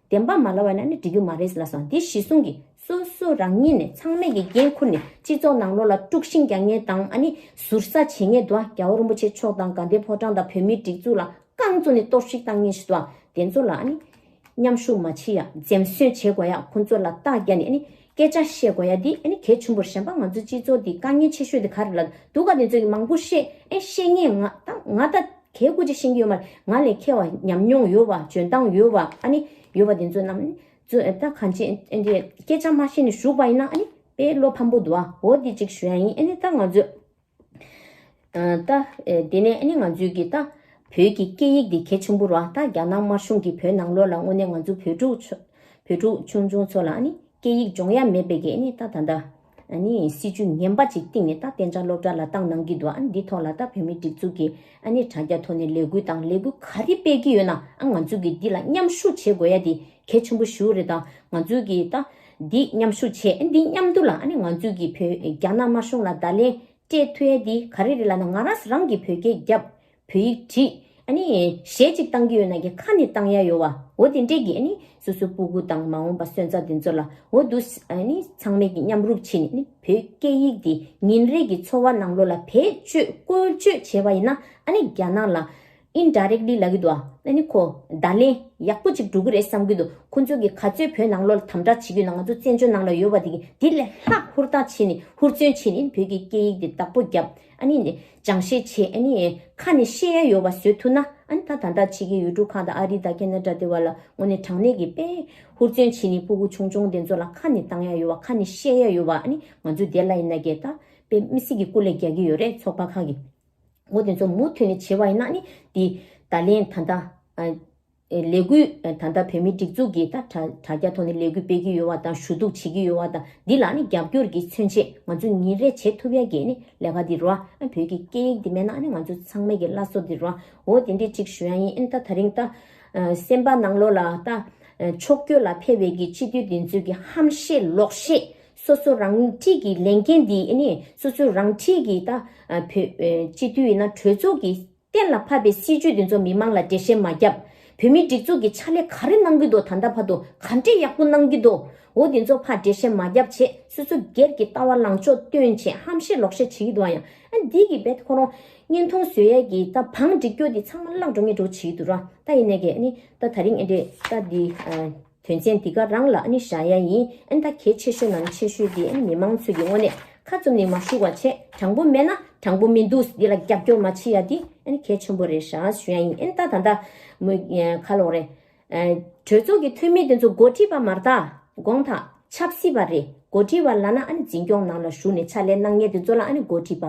བདེན་པ་མ་ལབ་པ་ཡིན་ན་ནི་འགྲིག་གི་མ་རེད་ལབ་སོང་། འདི་གཞི་བཟུང་གི་སོ་སོ་རང་ཉིད་ནས་ཚང་མས་ཀྱི་འགན་འཁུར་ནས་སྤྱི་ཚོགས་ནང་ལོགས་ལ་དཀྲུག་ཤིང་རྒྱག་མཁན་དང་ཨ་ནི་ཟུར་ཟ་བྱེད་མཁན་དུ་རྒྱལ་བ་རིན་པོ་ཆེ་མཆོག་དང་དགའ་ལྡན་ཕོ་བྲང་དང་བོད་མིའི་སྒྲིག་འཛུགས་ལ་རྐང་བཙུགས་ནས་གཏོར་བཤིག་བཏང་མཁན་ཞིག་འདུག་ཨ། དེ་ཚོ་ལ་ཨ་ནི་མཉམ་ཞུགས་མ་བྱེད་ཡ། འཛེམ་ཟོན་བྱེད་དགོས་ཡ། ཁོང་ཚོ་ལ་རྟགས་བརྒྱབ་ནས་ཨ་ནི་སྐད་ཆ་བཤད་དགོས་ཡ། འདི་ཨ་ནི་གལ་ཆེན་པོ་རེད། གཞན་པ་ང་ཚོ་སྤྱི་ཚོགས་འདི་དཀའ་ངལ་ཆེ་ཤོས་འདི་ག་རེ་ལ་འདུག་ག་དེ་ཚོ་གི་མང་པོ་བཤད་ཨེ་བཤད་མཁན་ང་ད་ང་ད་གལ་དགུ་ཅིག་ཤེས་ཀྱི་ཡོད་མ་རེད། ང་ལས་མཁས་པ་ཉམས་མྱོང་ཡོད་པ་འཇོན་ཐང་ཡོད་པ་ཨ་ནི་ཡོད་པ་དེ་ཚོ་རྣམས་ནི་ ཚོ་ད་གང་ཅི་ཨེ་འདྲའི་སྐད་ཆ་མ་བཤད་ནས་བཞུགས་པ་ཡིན་ན་ཨ་ནི་དཔེ་བློ་ཕམ་པོ་འདུག་ཨ། འོ་འདི་གཅིག་ཞུ་ཡ་ཡིན། ཨ་ནི་ད་ང་ཚོས་ད་དེ་ནས་ཨ་ནི་ང་ཚོའི་གི་ད་བོད་ཀྱི་སྐད་ཡིག་འདི་གལ་ཆེན་པོ་རེད་བ། ད་རྒྱ་ནག་དམར་གཞུང་གིས་བོད་ནང་ལོགས་ལ་དངོས་གནས་ང་ཚོ་བོད་ཕྲུག་ཚོ་བོད་ཕྲུག་ཆུང་ཆུང་ཚོ་ལ་ཨ་ནི་སྐད་ཡིག་སྦྱོང་ཡ་མེད་པའི་གི་ཨ་ནི་ད་ད་ད་ཨ་ནི་སྲིད་ཇུས་ངན་པ་ཅིག་བཏིང་ནས་ད་གཏན་འཇགས་སློབ་གྲྭ་ལ་བཏང་གནང་གི་འདུག་ཨ་ནི་འདི་ཐོག་ལ་ད་བོད་མིའི་སྒྲིག་འཛུགས་ཀྱིས་ཨ་ནི་དྲ་རྒྱ་ཐོག་ནས་ལས་འགུལ་དང་ལས་འགུལ་ག་རེ་སྤེལ་གི་ཡོད་ན་ཨ་ང་ཚོ་གིས་འདི་ལ་མཉམ་ཞུགས་བྱེད་དགོས་ཡ་འདི་གལ་ཆེན་པོ་ཞིག་རེད། ད་ང་ཚོ་གིས་ད་འདི་མཉམ་ཞུགས་བྱས་ཨ་འདི་མཉམ་དུ་ལ་ཨ་ནི་ང་ཚོ་གིས་བོད་རྒྱ་ནག་དམར་གཞུང་ལ་བརྡ་ལན་སྤྲད་ཐུབ་ཡ་འདི་ག་རེ་རེད་ལབ་ན་ང་རང་རང་གིས་བོད་སྐད་རྒྱབ། བོད་ཡིག་བྲིས། ཨ་ནི་གཞས་གཅིག་བཏང་གི་ཡོད་ན་གི་ཁ་ནས་བཏང་ཡ་ཡོད་བ། འོ་དེ་འདྲས་ཀྱི་ཨ་ནི་སོ་སོའི་སྤུ་གུ་དང་མ་འོངས་པ་སོན་རྩ་དེ་ཚོ་ལ་འོ་འདུག་ཨ་ནི་ཚང་མས་ཀྱི་མཉམ་རུབ་བྱས་ནས་ཨ་ནི་བོད་སྐད་ཡིག་དེ་ཉིན་རེ་གི་འཚོ་བ་ནང་ལོགས་ལ་བེད་སྤྱོད་བཀོལ་སྤྱོད་བྱས་པ་ཡིན་ན་ཨ་ནི་རྒྱ་ནག་ལ་indirectly་ལབ་ཀྱི་འདུག་ཨ་ནི་ཁོ་བརྡ་ལན་ཡག་པོ་ཅིག་འགྲོ་གི་རེད་བསམ་གྱི་འདུག་ཁོ་ཚོ་གི་ག་ཚོད་བོད་ནང་ལོགས་ལ་དམ་དྲག་བྱེད་ཀྱི་ཡོད་ན་ང་ཚོ་བཙན་བྱོལ་ནང་ལ་ཡོད་པ་དེ་གི་དེ་ལས་ལྷག་ཧུར་ཐག་བྱས་ནས་ཧུར་བརྩོན་བྱས་ནས་བོད་ཀྱི་སྐད་ཡིག་དེ་བདག་པོ་བརྒྱབ། ཨ་ནི་ནི་སྦྱང་བཤད་བྱེད། ཨ་ནི་ཁ་ནས་བཤད་ཡ་ཡོད་པ་བཟོ་ཐུབ་ན་ཨ་ནི་ད་ད་ལྟ་ཕྱི་རྒྱལ་ཡུལ་གྲུ་ཁག་དང་ཨ་རི་དང་ཁེ་ན་ཌ་དེ་བ་ལ་དངོས་གནས་དྲང་གནས་ཀྱི་དཔེ་ཧུར་བརྩོན་བྱེད་ནི་སྤུ་གུ་ཆུང་ཆུང་དེ་ཚོ་ལ་ཁ་ནས་བཏང་ཡ་ཡོད་པ་ཁ་ནས་བཤད་ཡ་ཡོད་པ་ཨ་ནི་ང་ཚོ་དེ་ལ་ཡིན་ན་གས་ད་དཔེ་མི་སྲིད་ཀྱི་སྐུ་ལས་རྒྱག་གི་ཡོད་རེད། ཚོགས་པ་ཁག་གི་འོ་དེ་ཚོ་མུ་མཐུད་ནས་བྱེད་པ་ཡིན་ན་ཨ་ནི་དེ་ད་ལན་ད་ད་ཨ། ལས་འགུལ་ད་ལྟ་བོད་མིའི་སྒྲིག་འཛུགས་ཀྱིས་ད་དྲ་དྲ་རྒྱ་ཐོག་ནས་ལས་འགུལ་སྤེལ་གྱི་ཡོད་པ་དང་ཞུ་གཏུག་བྱེད་ཀྱི་ཡོད་པ་དང་འདི་ལ་ནི་རྒྱབ་སྐྱོར་གྱི་མཚོན་ཆེད་ང་ཚོས་ཉིན་རེ་བྱེད་ཐུབ་ཡ་གི་ནི་ལས་ཀ་འདི་རོ། ཨ་བོད་ཀྱི་སྐད་ཡིག་འདི་མེད་ན་ཨ་ནི་ང་ཚོ་ཚང་མས་ཀྱི་བླ་སྲོག་འདི་རོ། འོ་དེ་འདྲས་གཅིག་ཞུ་ཡ་ཡིན། ཨ་ནི་ད་ད་རིང་ད་སེམས་པ་ནང་ལོགས་ལ་ད་ཕྱོགས་སྐྱོད་ལ་ཕེབས་པའི་གི་སྤྱི་འཐུས་འདི་ཚོས་ཀྱི་ཧམ་བཤད་ལོག་བཤད་སོ་སོ་རང་འཁྲིས་ཀྱི་ལས་འགན་འདི་ཨ་ནི་སོ་སོ་རང་འཁྲིས་ཀྱི་ད་བོད་སྤྱི་འཐུས་ཡིན་ན་གྲོས་ཚོགས་ཀྱི་གཏན་ལ་ཕབ་པའི་སྲིད་ཇུས་དེ་ཚོ་མི་མང་ལ་འགྲེལ་བཤད་མ་བརྒྱབ། བོད་མིའི་སྒྲིག་འཛུགས་ཀྱི་ཕྱག་ལས་ག་རེ་གནང་གི་འདུག་ད་ལྟ་བར་དུ་ག་འདྲས་ཡག་པོ་གནང་གི་འདུག་འོ་དེ་ཚོ་ཕར་འགྲེལ་བཤད་མ་བརྒྱབ་བྱས་སོ་སོ་སྒེར་གྱི་ལྟ་བ་ལངས་ཕྱོགས་སྟོན་བྱས་ཧམ་བཤད་ལོག་བཤད་བྱེད་ཀྱི་འདུག་ཨ། ཡང་ཨ་འདི་གི་རྦད་ཁོ་རང་བརྙན་ཐུང་བཟོ་ཡས་ཀྱི་ད་བང་སྒྲིག་རྒྱུ་དེ་ཚང་མ་བརླག་འགྲོ་ངེས་འགྲོ་བྱེད་ཀྱི་འདུག་ར། ད་ཡིན་ནའི་གི་ཨ་ནི་ད་ད་རིང་ཨེ་འདྲས་ད་འདི་དོན་ཚན་འདི་ག་རང་ལ་ཨ་ནི་བཞག་ཡ་ཡིན། ཨ་ནི་ད་གལ་ཆེ་ཤོས་ནང་ཆེ་ཤོས་དེ་ཨ་ནི་མི་མང་ཚོས་ཀྱི་དངོས་གནས་ཁ་བཙུམ་ནས་མ་བཞུགས་པ་བྱས། དྲང་པོ་མེད་ན་དྲང་པོ་མི་འདུག་འདི་ལ་རྒྱབ་སྐྱོར་མ་བྱེད་ཡ་འདི་ཨ་ནི་གལ་ཆེན་པོ་རེད་ཤག་ཞུ་ཡ་ཡིན། ཨ་ནི་ད་ད་ད་མོ་ཁ་ལོག་རེད། གྲོས་ཚོགས་ཀྱི་འཐུས་མི་དེ་ཚོ་འགོ་ཁྲིད་པ་མ་རེད་ད། དགོངས་དག་ཆབ་སྲིད་པ་རེད། འགོ་ཁྲིད་པ་ལབ་ན་ཨ་ནི་འཛིན་སྐྱོང་ནང་ལ་ཞུགས་ནས་ཕྱག་ལས་གནང་མཁན་དེ་ཚོ་ལ་ཨ་ནི་འགོ་ཁྲིད་པ།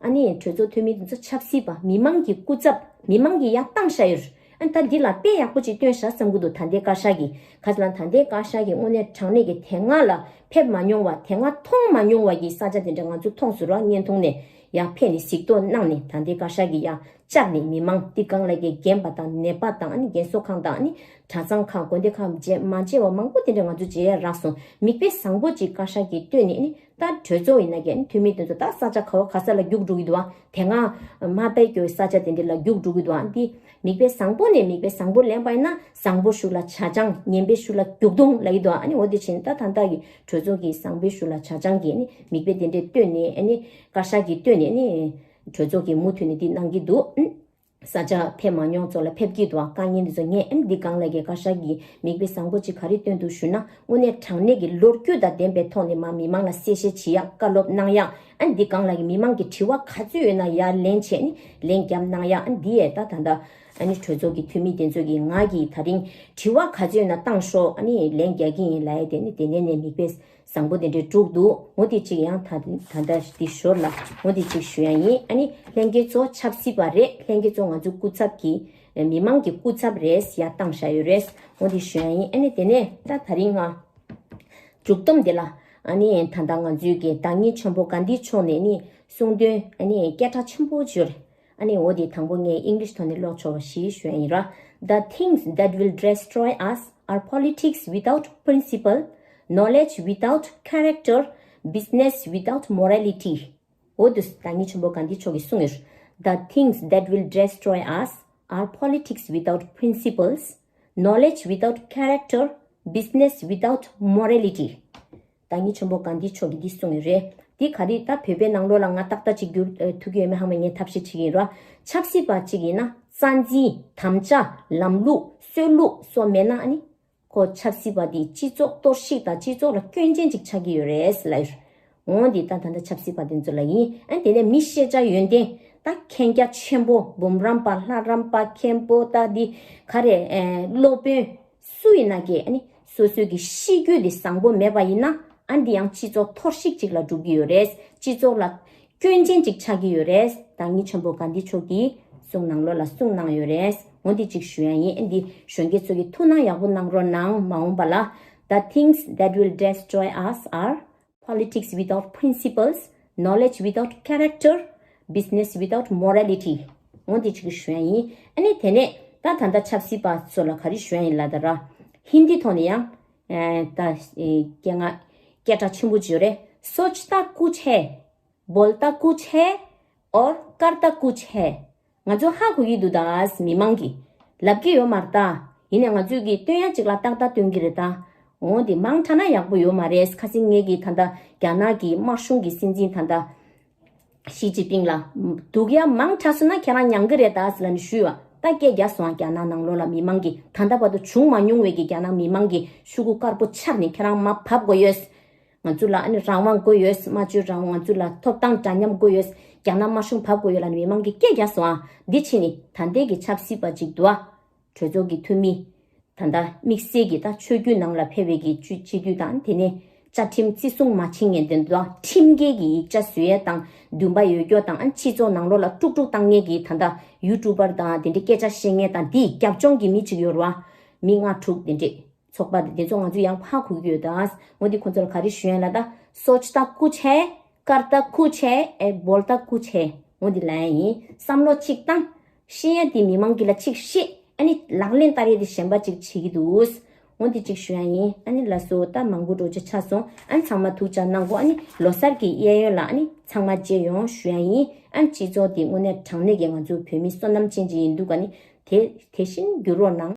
ཨ་ནི་གྲོས་ཚོགས་འཐུས་མི་དེ་ཚོ་ཆབ་སྲིད་པ་མི་མང་གི་སྐུ་ཚབ་མི་མང་གིས་ཡར་བཏང་བཞག་ཡོད། ཨ་ནི་ད་འདི་ལ་དཔེ་ཡག་པོ་ཅིག་སྟོན་བཞག་བསམ་གྱི་འདུག་ད་ལྟའི་བཀའ་ཤག་གིས་ག་ཚོད་ལ་ད་ལྟའི་བཀའ་ཤག་གིས་དངོས་གནས་དྲང་གནས་ཀྱི་དེ་སྔ་ལ་ཕེབས་མ་མྱོང་བ་དེ་སྔ་མཐོང་མ་མྱོང་བ་གི་ས་ཆ་དེ་འདྲ་ང་ཚོ་མཐོང་ཟེར་བ་བརྙན་ཐུང་ནས་ཡར་ཕེབས་ནས་གཟིགས་རྟོག་གནང་ནས་ད་ལྟའི་བཀའ་ཤག་གིས་ཡར་བཅར་ནས་མི་མང་འདི་སྒང་ལ་གི་རྒན་པ་དང་ནད་པ་དང་ཨ་ནི་རྒན་གསོ་ཁང་དང་ཨ་ནི་གྲྭ་ཚང་ཁག་དགོན་སྡེ་ཁག་མཇལ་མ་མཇལ་བ་མང་པོ་དེ་འདྲ་ང་ཚོ་མཇལ་ཡ་རག་སོང་། མིག་དཔེ་བཟང་པོ་ཅིག་བཀའ་ཤག་གིས་སྟོན་ནས་ཨ་ནི། ད་གྲོས་ཚོགས་ཡིན་ན་ཀྱང་འཐུས་མི་དེ་ཚོ་ད་ས་ཆ་ག་བ་ག་ས་ལ་རྒྱུགས་འགྲོ་གི་འདུག་བ། དེ་སྔ་མ་དཔེ་སྐྱོ་ས་ཆ་དེ་འདྲ་ལ་རྒྱུགས་འགྲོ་གི་འདུག་བ། འདི་མིག་དཔེ་བཟང་པོ་ནས་མིག་དཔེ་བཟང་པོ་ལེན་པ་ཡིན་ན་བཟང་པོ་ཞུ་ལ་ཇ་ཆང་ངན་པའི་ཞུ་ལ་རྒྱུག་རྡུང་ལ་ཡི་འདུག་བ། ཨ་ནི་འོ་དེ་བཞིན་ད་ད་ལྟ་གི་གྲོས་ཚོགས་ཀྱི་བཟང་པོའི་ཞུ་ལ་ཇ་ཆང་གིས་ནི་མིག་དཔེ་དེ་འདྲ་སྟོན་ནས་ཨ་ནི་བཀའ་ཤག་གིས་སྟོན་ནས་ནི་གྲོས་ཚོགས་ཀྱི་མུ་མཐུད་ནས་འདི་གནང་གི་འདུག་ཨ། ས་ཆ་ཕེབས་མ་མྱོང་ཚོ་ལ་ཕེབས་ཀྱི་འདུག་ཨ། དཀའ་ངལ་འདི་ཚོ་ངས་ཨེམ་འདི་སྒང་ལ་གི་བཀའ་ཤག་གིས་མིག་དཔེ་བཟང་པོ་ཅིག་ག་རེ་སྟོན་འདུག་ཞུ་ན། དངོས་གནས་དྲང་གནས་ཀྱི་ལོ་རྒྱུས་དང་ལྡན་པའི་ཐོག་ནས་མ་མི་མང་ལ་གསལ་བཤད་བྱེད་ཡག་བཀའ་སློབ་གནང་ཡག་ཨ་འདི་སྒང་ལ་གི་མི་མང་གི་དྲི་བ་ག་ཚོད་ཡོད་ན་ཡར་ལན་བྱས་ནས་ལན་རྒྱབ་གནང་ཡག་ཨ་འདི་ཡས་ད་ད་ད་ཨ་ནི་གྲོས་ཚོགས་ཀྱི་འཐུས་མི་དེ་ཚོ་གིས་ང་གིས་ད་རིང་དྲི་བ་ག་ཚོད་ཡོད་ན་བཏང་ཤོག་ཨ་ནི་ལན་རྒྱག་གི་ཡིན་ལབ་ཡས་དེ་ནི་དེ་ནས་ནས་མིག་དཔེ་བཟང་པོ་དེ་འདྲའི་དཀྲུགས་འདུག་འོ་དེ་གཅིག་ཡང་ད་ད་ལྟ་འདི་ཞོར་ལ་འོ་དེ་གཅིག་ཞུ་ཡ་ཡིན། ཨ་ནི་ལྷན་རྒྱས་ཚོ་ཆབ་སྲིད་པ་རེད། ལྷན་རྒྱས་ཚོ་ང་ཚོའི་སྐུ་ཚབ་ཀྱི་མི་མང་གི་སྐུ་ཚབ་རེད། ཡར་བཏང་བཞག་ཡོད་རེད། འོ་དེ་ཞུ་ཡ་ཡིན། ཨ་ནི་དེ་ནས་ད་ད་རིང་ང་མཇུག་སྡོམ་དེ་ལ་ཨ་ནི་ད་ལྟ་ང་ཚོའི་གི་བདག་ཉིད་ཆེན་པོ་གྷན་དྷི་མཆོག་ནས་ནི་གསུང་དོན་ཨ་ནི་སྐད་གྲགས་ཆེན་པོ་བྱོས། ཨ་ནི་འོ་དེ་དང་པོ་ངས་ཨིང་ལིཤ་ཐོག་ནས་ཀློག་ཆོག་པ་ཞིག་ཞུ་ཡ་ཡིན་ར། The things that will destroy us are politics without principle, knowledge without character, business without morality. འོ་དེ་བདག་ཉིད་ཆེན་པོ་གྷན་དྷི་མཆོག་གིས་གསུངས་ཡོད། The things that will destroy us are politics without principles, knowledge without character, business without morality. བདག་ཉིད་ཆེན་པོ་གྷན་དྷི་མཆོག་གིས་འདི་གསུངས་ཡོད་རེད། འདི་ག་རེ་ད་བོད་པའི་ནང་ལོགས་ལ་ང་ཏག་ཏག་ཅིག་བསྒྱུར་ཨ་ཐུབ་ཀྱི་ཡོད་མེད་ཧ་མ་ངས་ཐབས་ཤེས་བྱེད་ཀྱི་ཡིན་ར། ཆབ་སྲིད་པ་ཅིག་ཡིན་ན་རྩ་འཛིན་དམ་བཅའ་ལམ་ལུགས་སྲོལ་ལུགས་སོགས་མེད་ན་ཨ་ནི་ཁོ་ཆབ་སྲིད་པ་འདི་སྤྱི་ཚོགས་གཏོར་བཤིག་དང་སྤྱི་ཚོགས་ལ་སྐྱོན་ཅན་ཅིག་ཆགས་ཀྱི་ཡོད་རེད་ལབ་ཡོད། འོ་འདི་ད་ད་ལྟ་ཆབ་སྲིད་པ་དེ་ཚོ་ལ་ཡིན། ཨ་དེ་ནས་མི་ཤེས་བྱ་ཡོན་ཏན་ད་མཁྱེན་རྒྱ་ཆེན་པོ་འབུམ་རམས་པ་ལྷ་རམས་པ་མཁན་པོ་ད་འདི་ག་རེ་ཨེ་སློབ་དཔོན། སུ་ཡིན་ན་གི་ཨ་ནི་ སོ་སོའི་གི་གཤིས་རྒྱུད་དེ་བཟང་པོ་མེད་པ་ཡིན་ན་ཨ་འདི་ཡང་སྤྱི་ཚོགས་འཐོར་ཞིག་ཅིག་ལ་འགྲུབ་ཀྱི་ཡོད་རེད། སྤྱི་ཚོགས་ལ་སྐྱོན་ཅན་ཅིག་ཆགས་ཀྱི་ཡོད་རེད། བདག་ཉིད་ཆེན་པོ་གྷན་དྷི་མཆོག་གིས་གསུང་ནང་ལོགས་ལ་གསུང་གནང་ཡོད་རེད། འོ་འདི་ཅིག་ཞུ་ཡ་ཡིན། ཨ་འདི་གཞོན་སྐྱེས་ཚོ་གི་ཐུགས་སྣང་ཡག་པོ་གནང་རོགས་གནང་། མ་འོངས་པ་ལ། The things that will destroy us are politics without principles, knowledge without character, business without morality. འོ་འདི་ཅིག་ཞུ་ཡ་ཡིན། ཨ་ནི་དེ་ནས་ད་ད་ལྟ་ཆབ་སྲིད་པ་ཚོ་ལ་ག་རེ་ཞུ་ཡ་ཡིན་ལབ་ད་ར། ཧིན་དི་ཐོག་ནས་ཡང་ཨེ་ད་ཨེ་སྐད་ངག་སྐད་གྲགས་ཆེན་པོ་ཅིག་ཡོད་རེད། सोचता कुछ है, बोलता कुछ है और करता कुछ है། ང་ཚོ་ཧ་གོ་གི་འདུག་ད། མི་མང་གིས་ལབ་ཀྱི་ཡོད་མ་རེད་ད། ཡིན་ནའི་ང་ཚོས་ཀྱིས་སྟོན་ཡ་ཅིག་ལ་ཏག་ཏག་སྟོན་གྱི་རེད་ད། འོ་འདི་མང་དྲགས་ན་ཡག་པོ་ཡོད་མ་རེད། ཁ་སང་ངེད་ཀྱིས་ད་ལྟ་རྒྱ་ནག་གི་དམར་གཞུང་གི་སྲིད་འཛིན་ད་ལྟ་ཞི་ཅིན་ཕིང་ལ་སྡུག་ཡ་མང་དྲགས་སོང་ན་ཁྱེད་རང་མྱང་གི་རེད་ད་ཟེར་ལབ་ནས་ཞུས་པ། ད་སྐད་རྒྱག་སོང་། རྒྱ་ནག་ནང་ལོགས་ལ་མི་མང་གིས། ད་ལྟ་བར་དུ་བྱུང་མ་མྱོང་བའི་གི་རྒྱ་ནག་མི་མང་གིས་ཤོག་གུ་དཀར་པོ་འཕྱར་ནས་ཁྱེད་རང་མར་བབས་དགོས་ཡོད། ང་ཚོ་ལ་ཨ་ནི་རང་དབང་དགོས་ཡོད། སྨྲ་བརྗོད་རང་དབང་། ང་ཚོ་ལ་ཐོབ་ཐང་འདྲ་མཉམ་དགོས་ཡོད། རྒྱ་ནག་དམར་གཞུང་བབས་དགོས་ཡོད་ལབ་ནས་མི་མང་གིས་སྐད་རྒྱག་སོང་ཨ། འདི་ཕྱིན་ནས་ད་ལྟའི་གི་ཆབ་སྲིད་པ་ཅིག་འདུག་ཨ། གྲོས་ཚོགས་ཀྱི་འཐུས་མི། ད་ལྟ་དམིགས་བསལ་གྱི་ད་ཆོས་བརྒྱུད་ནང་ལ་ཕེབས་པའི་གི་སྤྱི་སྤྱི་འཐུས་དང་། དེ་ནས་བཅའ་ཁྲིམས་བརྩི་སྲུང་མ་བྱེད་མཁན་དེ་འདུག་ཨ། ཁྲིམས་འགལ་གྱི་ཡིག་ཆ་བཟོ་ཡས་དང་འདུན་པ་ཡོད་སྐྱོ་དང་། ཨ་ནི་སྤྱི་ཚོགས་ནང་ལོགས་ལ་དཀྲུག་དཀྲུག་བཏང་མཁན་གྱི་ད་ལྟ་ཡུ་ཊུབ་པར་དང་དེ་འདྲའི་སྐད་ཆ་བཤད་མཁན་དང་། དེའི་རྒྱབ་ལྗོངས་ཀྱི་མི་ཅིག་ཡོད་རེད་བ། མི་ལྔ་དྲུག་དེ་འདྲས། ཚོགས་པ་དེ་ཚོ་ང་ཚོས་ཡང་ཧ་གོ་གི་ཡོད་ད། འོ་འདི་ཁོ་ཚོ་ལ་ག་རེ་ཞུ་ཡ་ལབ་ད། सोचता कुछ है, करता कुछ है, ए बोलता कुछ है། འོ་འདི་ལབ་ཡ་ཡིན། བསམ་བློ་གཅིག་བཏང་། བཤད་ཡ་དེ་མི་མང་གི་ལ་གཅིག་བཤད། ཨ་ནི་ལག་ལེན་བསྟར་ཡ་དེ་གཞན་པ་གཅིག་བྱེད་ཀྱི་འདུག་འོ་འདི་གཅིག་ཞུ་ཡ་ཡིན། ཨ་ནི་ལགས་སོ། ད་མང་པོ་འགྲོ་རྒྱུ་ཆགས་སོང་། ཨ་ནི་ཚང་མ་ཐུགས་ཅག་གནང་གོ། ཨ་ནི་ལོ་གསར་གྱི་གཡས་གཡོན་ལ་ཨ་ནི་ཚང་མ་མཇལ་ཡོང་ཞུ་ཡ་ཡིན། ཨ་ནི་སྤྱི་ཚོགས་འདི་དངོས་གནས་དྲང་གནས་ཀྱི་ང་ཚོ་བོད་མི་བསོད་ནམས་ཅན་ཅིག་ཡིན་འདུག་ཨ་ནི་དེ་དེ་བཞིན་འགྱུར་རོགས་གནང་